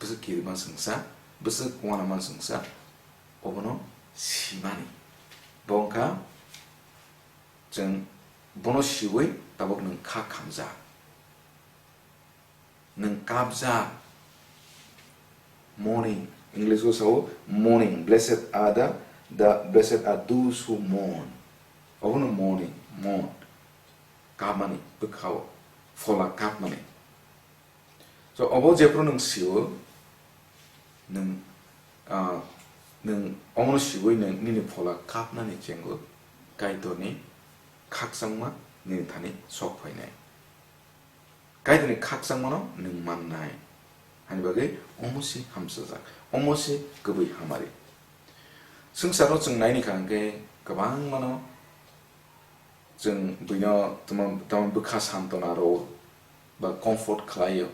Bwswk kirima swngsa, bwswk uanama swngsa, obono simani. Bo wngkha chwng bono siwi tabuk nwng kha khamjak. Nwng kapjak. Mourning. English o sao mourning. Blessed are the, the, blessed are those who mourn. Obono mourning, mourn. Kapmani, bwkhao, phola kapmani. So, obo jephru nwng sio, nwng, ah, nwng omono siwi nwng nini phola kapnani chengo Kaitorni khakchangma nini thani sok phainai. Kaitorni khakchangmano nwng mannai. Hani bagwi omo se hamsajak, omo se kwbwi hamari. Swngcharo chwng naini kha hwnkhe kwbangmano chwng buino tamo, tamo bwkha santona rwo ba comfort khlaio.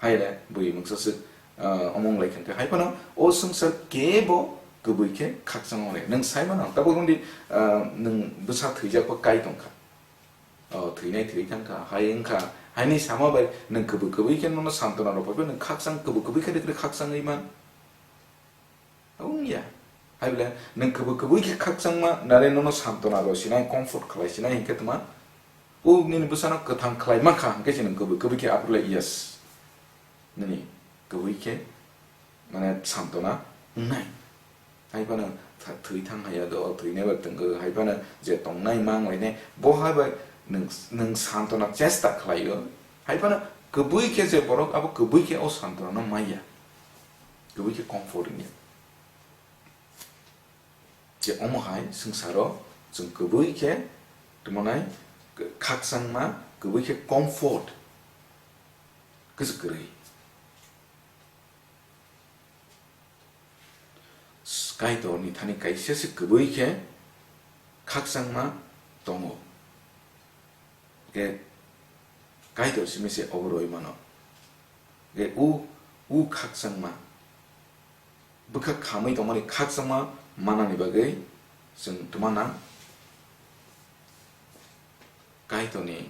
Haire bui mungsa swk, ah, omo wng lai kha hwnkhe hai phano o swngchar kebo kwbwi khe khakchangma le. Nwng sai mano, tabuk wngdi, ah, nwng bwsa thwijak ba kai tong kha. O, thwinai thwi thang kha, hai wng kha, haini sama bai nwng kwbwi kwbwi khe nono santona rw phaibai, nwng khakchang kwbwi kwbwi khe de khe khakchangwi man. Wng ya. Hai bole nwng kwbwi kwbwi khe khakchangma nare nono santona rw sinai, comfort khlai sinai hinkhe tma. O nini bwsano kwthang khlai man kha hinkhe se nwng kwbwi kwbwi khe aphuru le yes. Nini kwbwi khe mane santona wngnai. Hai phano tha-, thwi thang haya do, thwinai bai tongkha, hai phano je tongnai mang lainai, bo hai bai nwng, nwng santona chesta khlaio. Hai phano kwbwi khe je borok abo kwbwi khe o santona no maya. Kwbwi khe comfort wngya. Je omo hai swngsaro chwng kwbwi khe tongmanai, khakchangma kwbwi khe comfort kwchwk kwrwi. Kaitorni thani kaisa se kwbwi khe khakchangma tongo. Khe Kaitor simi se obo rwi mano. Khe u, u khakchangma, bwkha khamwi tongmani khakchangma manani bagwi chwng twmana Kaitorni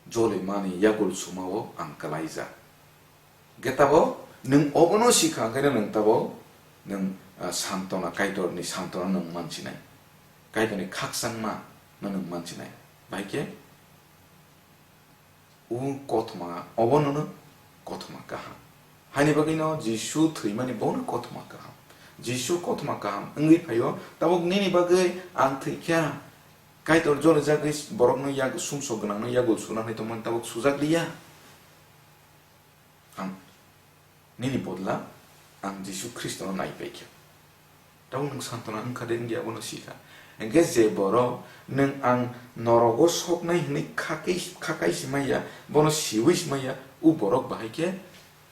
jolimani yagul sumao ang kwlaijak. Khe tabok nwng obono sikha, hwnkhe nwng tabok nwng, ah, santona, Kaitorni santona nwng mansinai. Kaitorni khakchangma no nwng mansinai. Bahai khe o kothoma, obono no kothoma kaham. Haini bagwi no Jisu thwimani bono kothoma kaham. Jisu kothoma kaham wngwi phaio, tabok nini bagwi ang thwikha. Kaitor jolijagwi borokno yag-, sumsok gwnangno yagul suna hinwi tongmani tabok sujak liya. Ang nini bodla ang Jisu Khristono naipaikha. Tabok nwng santona wngkha de wngya abono sikha. Hwnkhe je borok nwng ang norogo soknai hinwi khakai, khakai si maya, bono siwi si maya, o borok bahai khe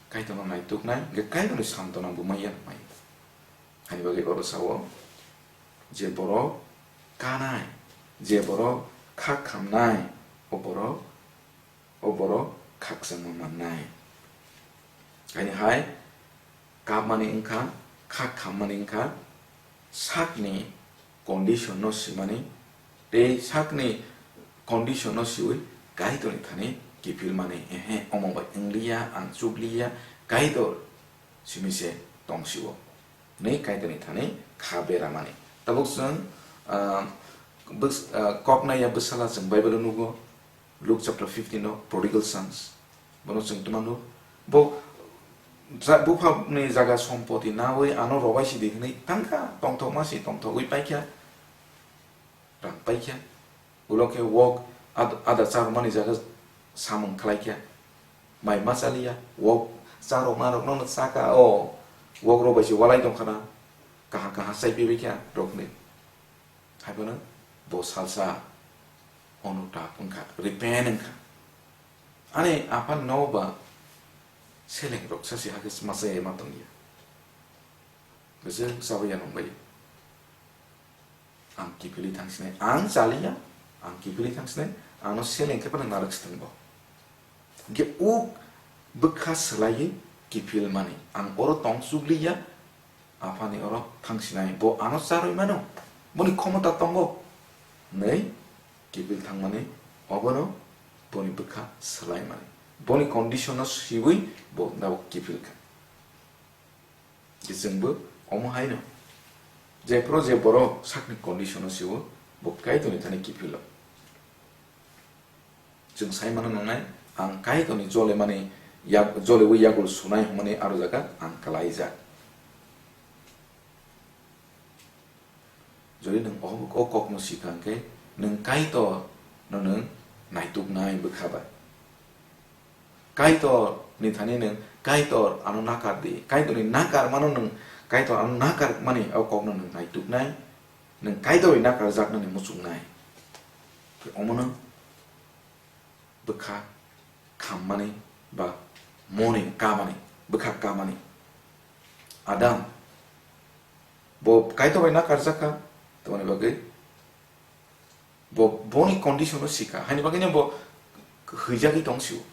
Kaitorno naituknai, hwnkhe Kaitorni santona bo maya nangmai. Ani bagwi oro sao, je borok kanai, je borok kha khamnai, o borok, o borok khakchangma mannai. Ani hai kapmani wngkha, kha khammani wngkha, sakni condition no simani, tei sakni condition no siwi Kaitorni thani kiphilmani, ehe, omo bai wngliya, ang chukliya, Kaitor simi se tong sio. Hwnwi Kaitorni thani kha beramani. Tabuk chwng, ah, bwk-, ah, koknaiya bwsala chwng Bible-o nugo, Luke chapter fifteen-o prodigal sons. Bono chwng twmano. Bo ja-, buphangni jaga sompoti nawi ano robai sidi hwnwi thangkha, tongthokma si tongthogwi paikha. Rang paikha. Ulo khe wok ad-, ada charwmani jaga samung khlaikha. Mai ma chaliya, wok charwma rokno chaka o, wok rok bai se walai tongkhana. Kaha kaha chai paibaikha rokni. Haiphano bo salsa onutap wngkha, repent wngkha. Ani apha no ba seleng rok sasi hakhe ma chaya ma tongya. Bwswk chabwi ya nung bai. Ang kiphilwi thangsinai, ang chaliya, ang kiphilwi thangsinai, ano seleng khe phano narwk sitwng bo. Hwnkhe uk bwkha swlaiwi kiphilmani, ang oro tong chukliya, aphani oro thangsinai, bo ano charwi mano, boni khomota tongo, hwnwi kiphil thangmani, obono boni bwkha swlaimani, boni condition no siwi bo tabuk kiphil kha. Je chwngbo omo haino. Jephru je borok sakni condition-o sio, bo Kaitorni thani kiphilo. Chwng sai mano nangnai, ang Kaitorni jolemani yak-, jolewi yagul sunai hwnmani aro jaga ang kwlaijak. Jodi nwng o, o kokno sikha hwnkhe, nwng Kaitor no nwng naituknai bwkha bai. Kaitor ni thani nwng, Kaitor ano nakar di, Kaitor ni nakar mano nwng, Kaitor ano nakar mani o kokno nwng naituknai, nwng Kaitor bai nakar jaknani muchungnai. Omo nwng bwkha khammani ba moni kamani, bwkha kamani. Adam bo Kaitor bai nakarjak kha, tamoni bagwi bo boni condition-o sikha, haini bagwino bo hwijagwi tong sio.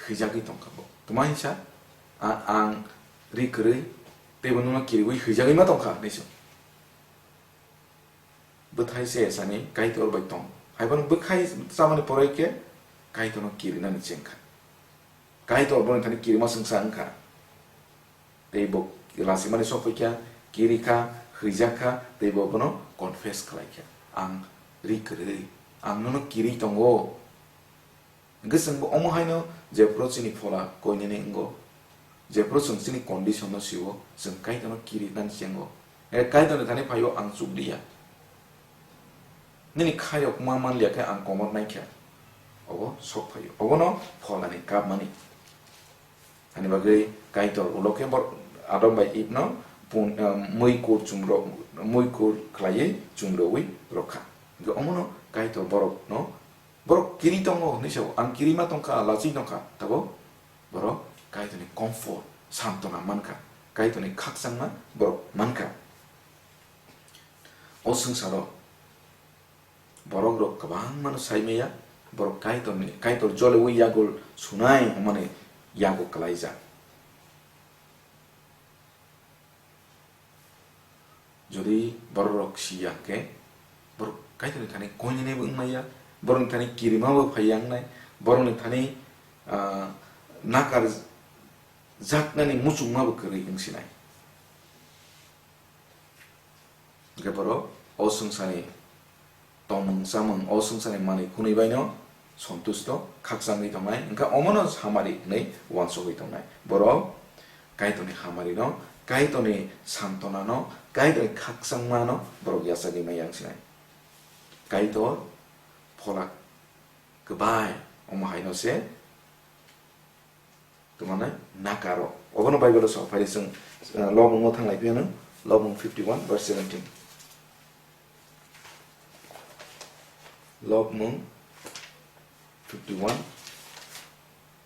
Hwijagwi tongkha bo. Tuma hinsa, a-, ang ri kwrwi teibo nono kiriwi hwijagwi ma tongkha hinwi se. Bwthai se sani Kaitor bai tong. Haiphano bwkhai chamani poroi khe Kaitorno kirinani chengkha. Kaitor boni thani kirima swngsa wngkha. Tei bo lasimani sokphaikha, kirikha, hwijakha, tei bo bono confess khlaikha, "Ang ri kwrwi, ang nono kiri tongo." Hwnkhe chwngbo omo haino jephru chini phola koinene wngo, Jephru chwng chini condition no sio, chwng Kaitorno kirinani chengo. E Kaitorni thani phaio ang chukliya. Nini khairok ma manliya khe ang komor naikha. Obo sok phaio. Obono pholani kapmani. Ani bagwi Kaitor ulo khe bor-, Adam bai Eve no pun-, eh, muikur chumro-, muikur khlaiwi chumrowi rokha. Hwnkhe omono Kaitor borokno, borok kiri tongo hinwi sao, ang kirima tongkha, lachwi tongkha, tabo borok Kaitorni comfort, santona mankha, Kaitorni khakchangma borok mankha. O swngcharo borok rok kwbangma no sai maya, borok Kaitorni, Kaitor jole wi yagul sunai hwnmani yago kwlaijak. Jodi borok rok siya hwnkhe, borok Kaitorni thani koinene bo wngmaya, borokni thani kirima bo phaiya wngnai, borokni thani, ah, nakar jaknani muchungma bo kwrwi wngsinai. Hwnkhe borok o swngcharni tongmung chamung, o swngcharni manwi khwnwi baino sontusto khakchangwi tongnai, hwnkhe omono hamari hwnwi uansugwi tongnai. Borok Kaitorni hamarino, Kaitorni santonano, Kaitorni khakchangmano borok yachagwi maya wngsinai. Kaitor phola kwbai omo haino se Tongmani nakaro. Obono Bible-o sa, phaidi chwng, uh, Lobmung-o thanglai phiyano, Lobmung fifty-one verse seventeen. Lobmung fifty-one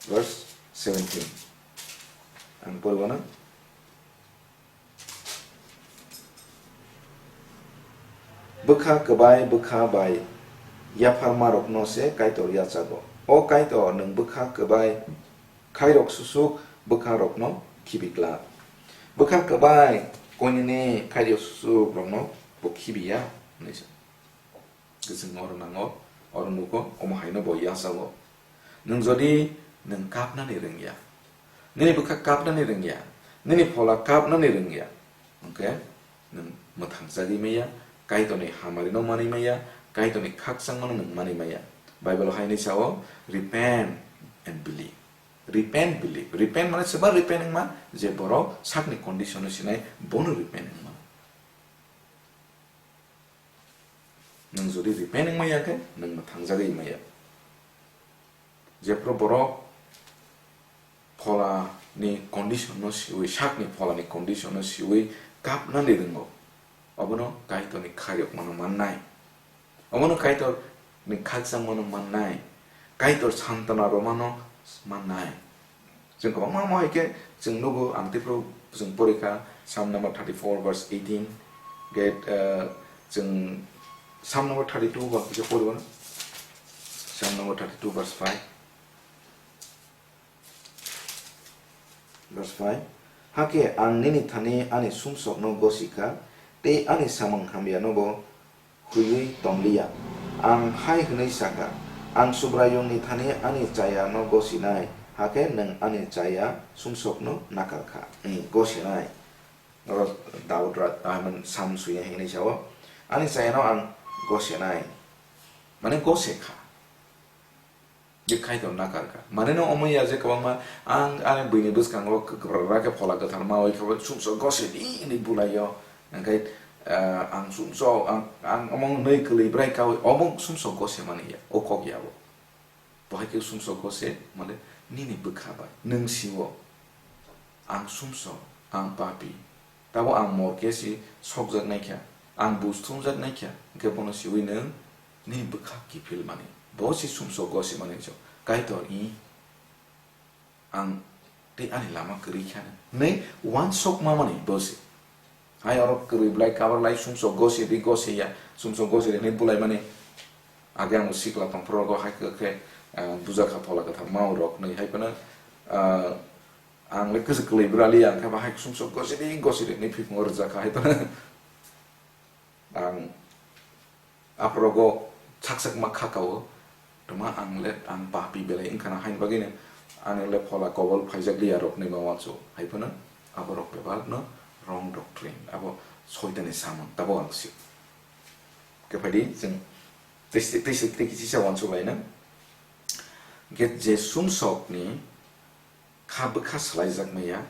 verse seventeen. Ang poribana. Bwkha kwbai bwkha bai yapharmarokno se Kaitor yachago. O Kaitor, nwng bwkha kwbai khairok susuk bwkharokno khibi glak. Bwkha kwbai koinene khairok susukrokno bo khibiya, hwnwi sa. Kwchwng oro nango, oro nugo, omo haino bo yachago. Nwng jodi nwng kapnani rwngya, nini bwkha kapnani rwngya, nini phola kapnani rwngya, hwnkhe nwng mwthangchagwi maya, Kaitorni hamarino manwi maya, Kaitorni khakchangmano nwng manwi maya. Bible-o hai hwnwi sao, "Repent and believe." Repent, believe. Repent mane swbar repent wngma, je borok sakni condition-o sinai, bono repent wngma. Nwng jodi repent wngmaya khe, nwng mwthangjagwi maya. Jephru borok pholani condition-no siwi, sakni pholani condition-no siwi kapnani rwngo, obono Kaitorni khairokmano mannai. Obono Kaitorni khakchangmano mannai. Kaitor santona romano mannai. Chwng kwbangma omo hai khe chwng nugo, ang tei phuru chwng porikha, Psalm number thirty-four verse eighteen, get, uh, chwng Psalm number thirty-two ba kisa poribo na? Psalm number thirty-two verse five. Verse five, "Hakhe ang nini thani ani sumsokno gosi kha, tei ani samung hamyano bo huiwi tong li ya. Ang hai hwnwi sa kha, 'Ang Subraiyungni thani ani chayano gosinai, hakhe nwng ani chaya sumsokno nakar kha.'" Hmm, gosinai. Oro Daud ra-, I mean, Sam swiya hwnwi sao, "Ani chayano ang gosinai." Mane gose kha. Je Kaitor nakar kha. Mane no omo ya je kwbangma, ang ani buini bwskango kwbra khe phola kwthar ma oi khe sumsok gose di hinwi bulai o. Hwnkhe, ah, ang sumsok, ang, ang omo nwi kwlwi brai kaui, omo sumsok gose mani ya, o kok ya bo. Bo hai khe sumsok gose, mane nini bwkha bai, nwng sio, ang sumsok, ang papi, tabo ang mor khe si sokjak nai kha, ang buj thumjak nai kha, hwnkhe bono siwi nwng nini bwkha kiphil mani, bo si sumsok gose mani so, Kaitor i, ang tei ani lama kwrwi kha nai, hwnwi uansuk ma mani bo si. Hai oro kwrwi bwlai kabar lai sumsok gose di gose ya, sumsok gose di hwnwi bulai mani. Age ang sikla tong phuru rogo hai khe, khe, ah, buja kha phola kwthar ma rok hwnwi hai phano, ah, ang le kwchwk kwlwi bwrali ang khe ba hai sumsok gose di gose di hwnwi phikung rwjak kha hai phano. Ang aphuru rogo sak sak ma kha kao, tuma ang le, ang papi belai wngkha na, haini bagwi no ani le phola kobol phaijak liya rok ni ma uansuk hai phano, abo rok bebak no wrong doctrine, abo soitani samung, tabo ang sio. Khe phaidi chwng tei, tei, tei, tei kisa uansuk lai na. Hwnkhe je sumsok ni kha bwkha swlaijak maya,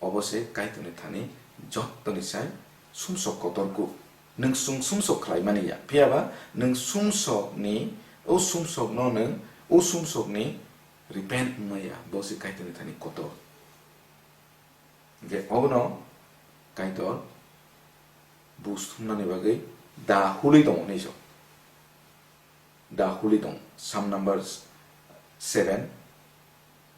obo se Kaitorni thani jottoni sai sumsok kotor kuk. Nwng chwng sumsok khlaimani ya, phiyaba nwng sumsokni, o sumsokno nwng, o sumsokni repent wngmaya, bo se Kaitorni thani kotor. Hingke obono Kaitor bus thumnani bagwi da hului tongo hinwi sa. Da huli tong, Psalm number seven,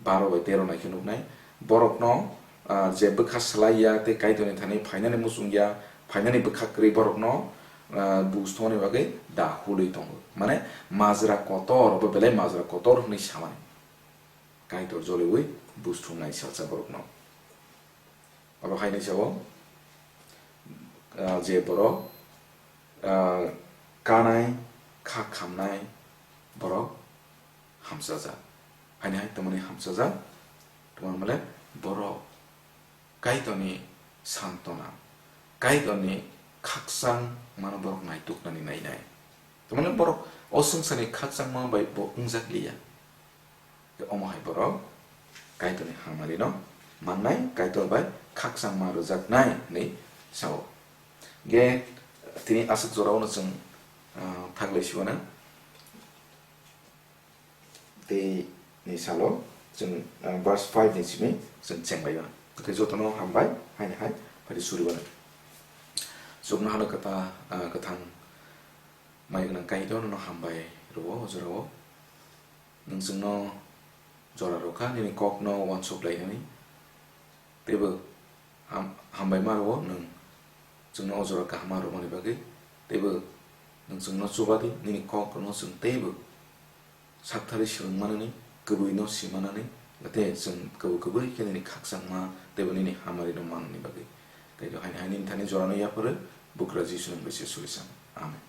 baro bai tero nai khe nuknai. Borokno, ah, je bwkha swlai ya tei Kaitorni thani phainani muchung ya, phainani bwkha kwrwi borokno, ah, bus thumani bagwi da hului tongo. Mane majra kotor, bo belai majra kotor hwnwi samani. Kaitor joliui bus thumnai salsa borokno. Oro hai ni sao, ah, je borok, ah, kanai, kha khamnai borok hamsajak. Haini hai tongmani hamsajak, tongmani male borok Kaitorni santona, Kaitorni khakchang mano borok naituknani nainai. Tongmani borok o swngcharni khakchangma bai bo wngjak liya. Omo hai borok Kaitorni hamari no mannai, Kaitor bai khakchangma rwjaknai hinwi sao. Ge tini aswk jorao no chwng, ah, thaklai siwana. Tei ni salo chwng, ah, verse five ni simi chwng chenglaio. Tei jotono hambai, haini hai, phai suriwana. Chuknohano kwta, ah, kwthang mai gwnang Kaitor no hambai rwo o jorao. Nwng chwngno jora rwkha, nini kokno uansuk lainani. Teibo ham-, hambai ma rwo nwng chwngno o jora kaham ma rwmani bagwi. Teibo nwng chwngno chuba di, nini kokrokno chwng teibo sakthari swrwng manani, kwbwino si manani, tei chwng kwbwi kwbwi khe nini khakchangma teibo nini hamarino manani bagwi. Tei haini hai nini thani jorano yapharwi, Bugra Jisu nwng bai se suri san. Amen.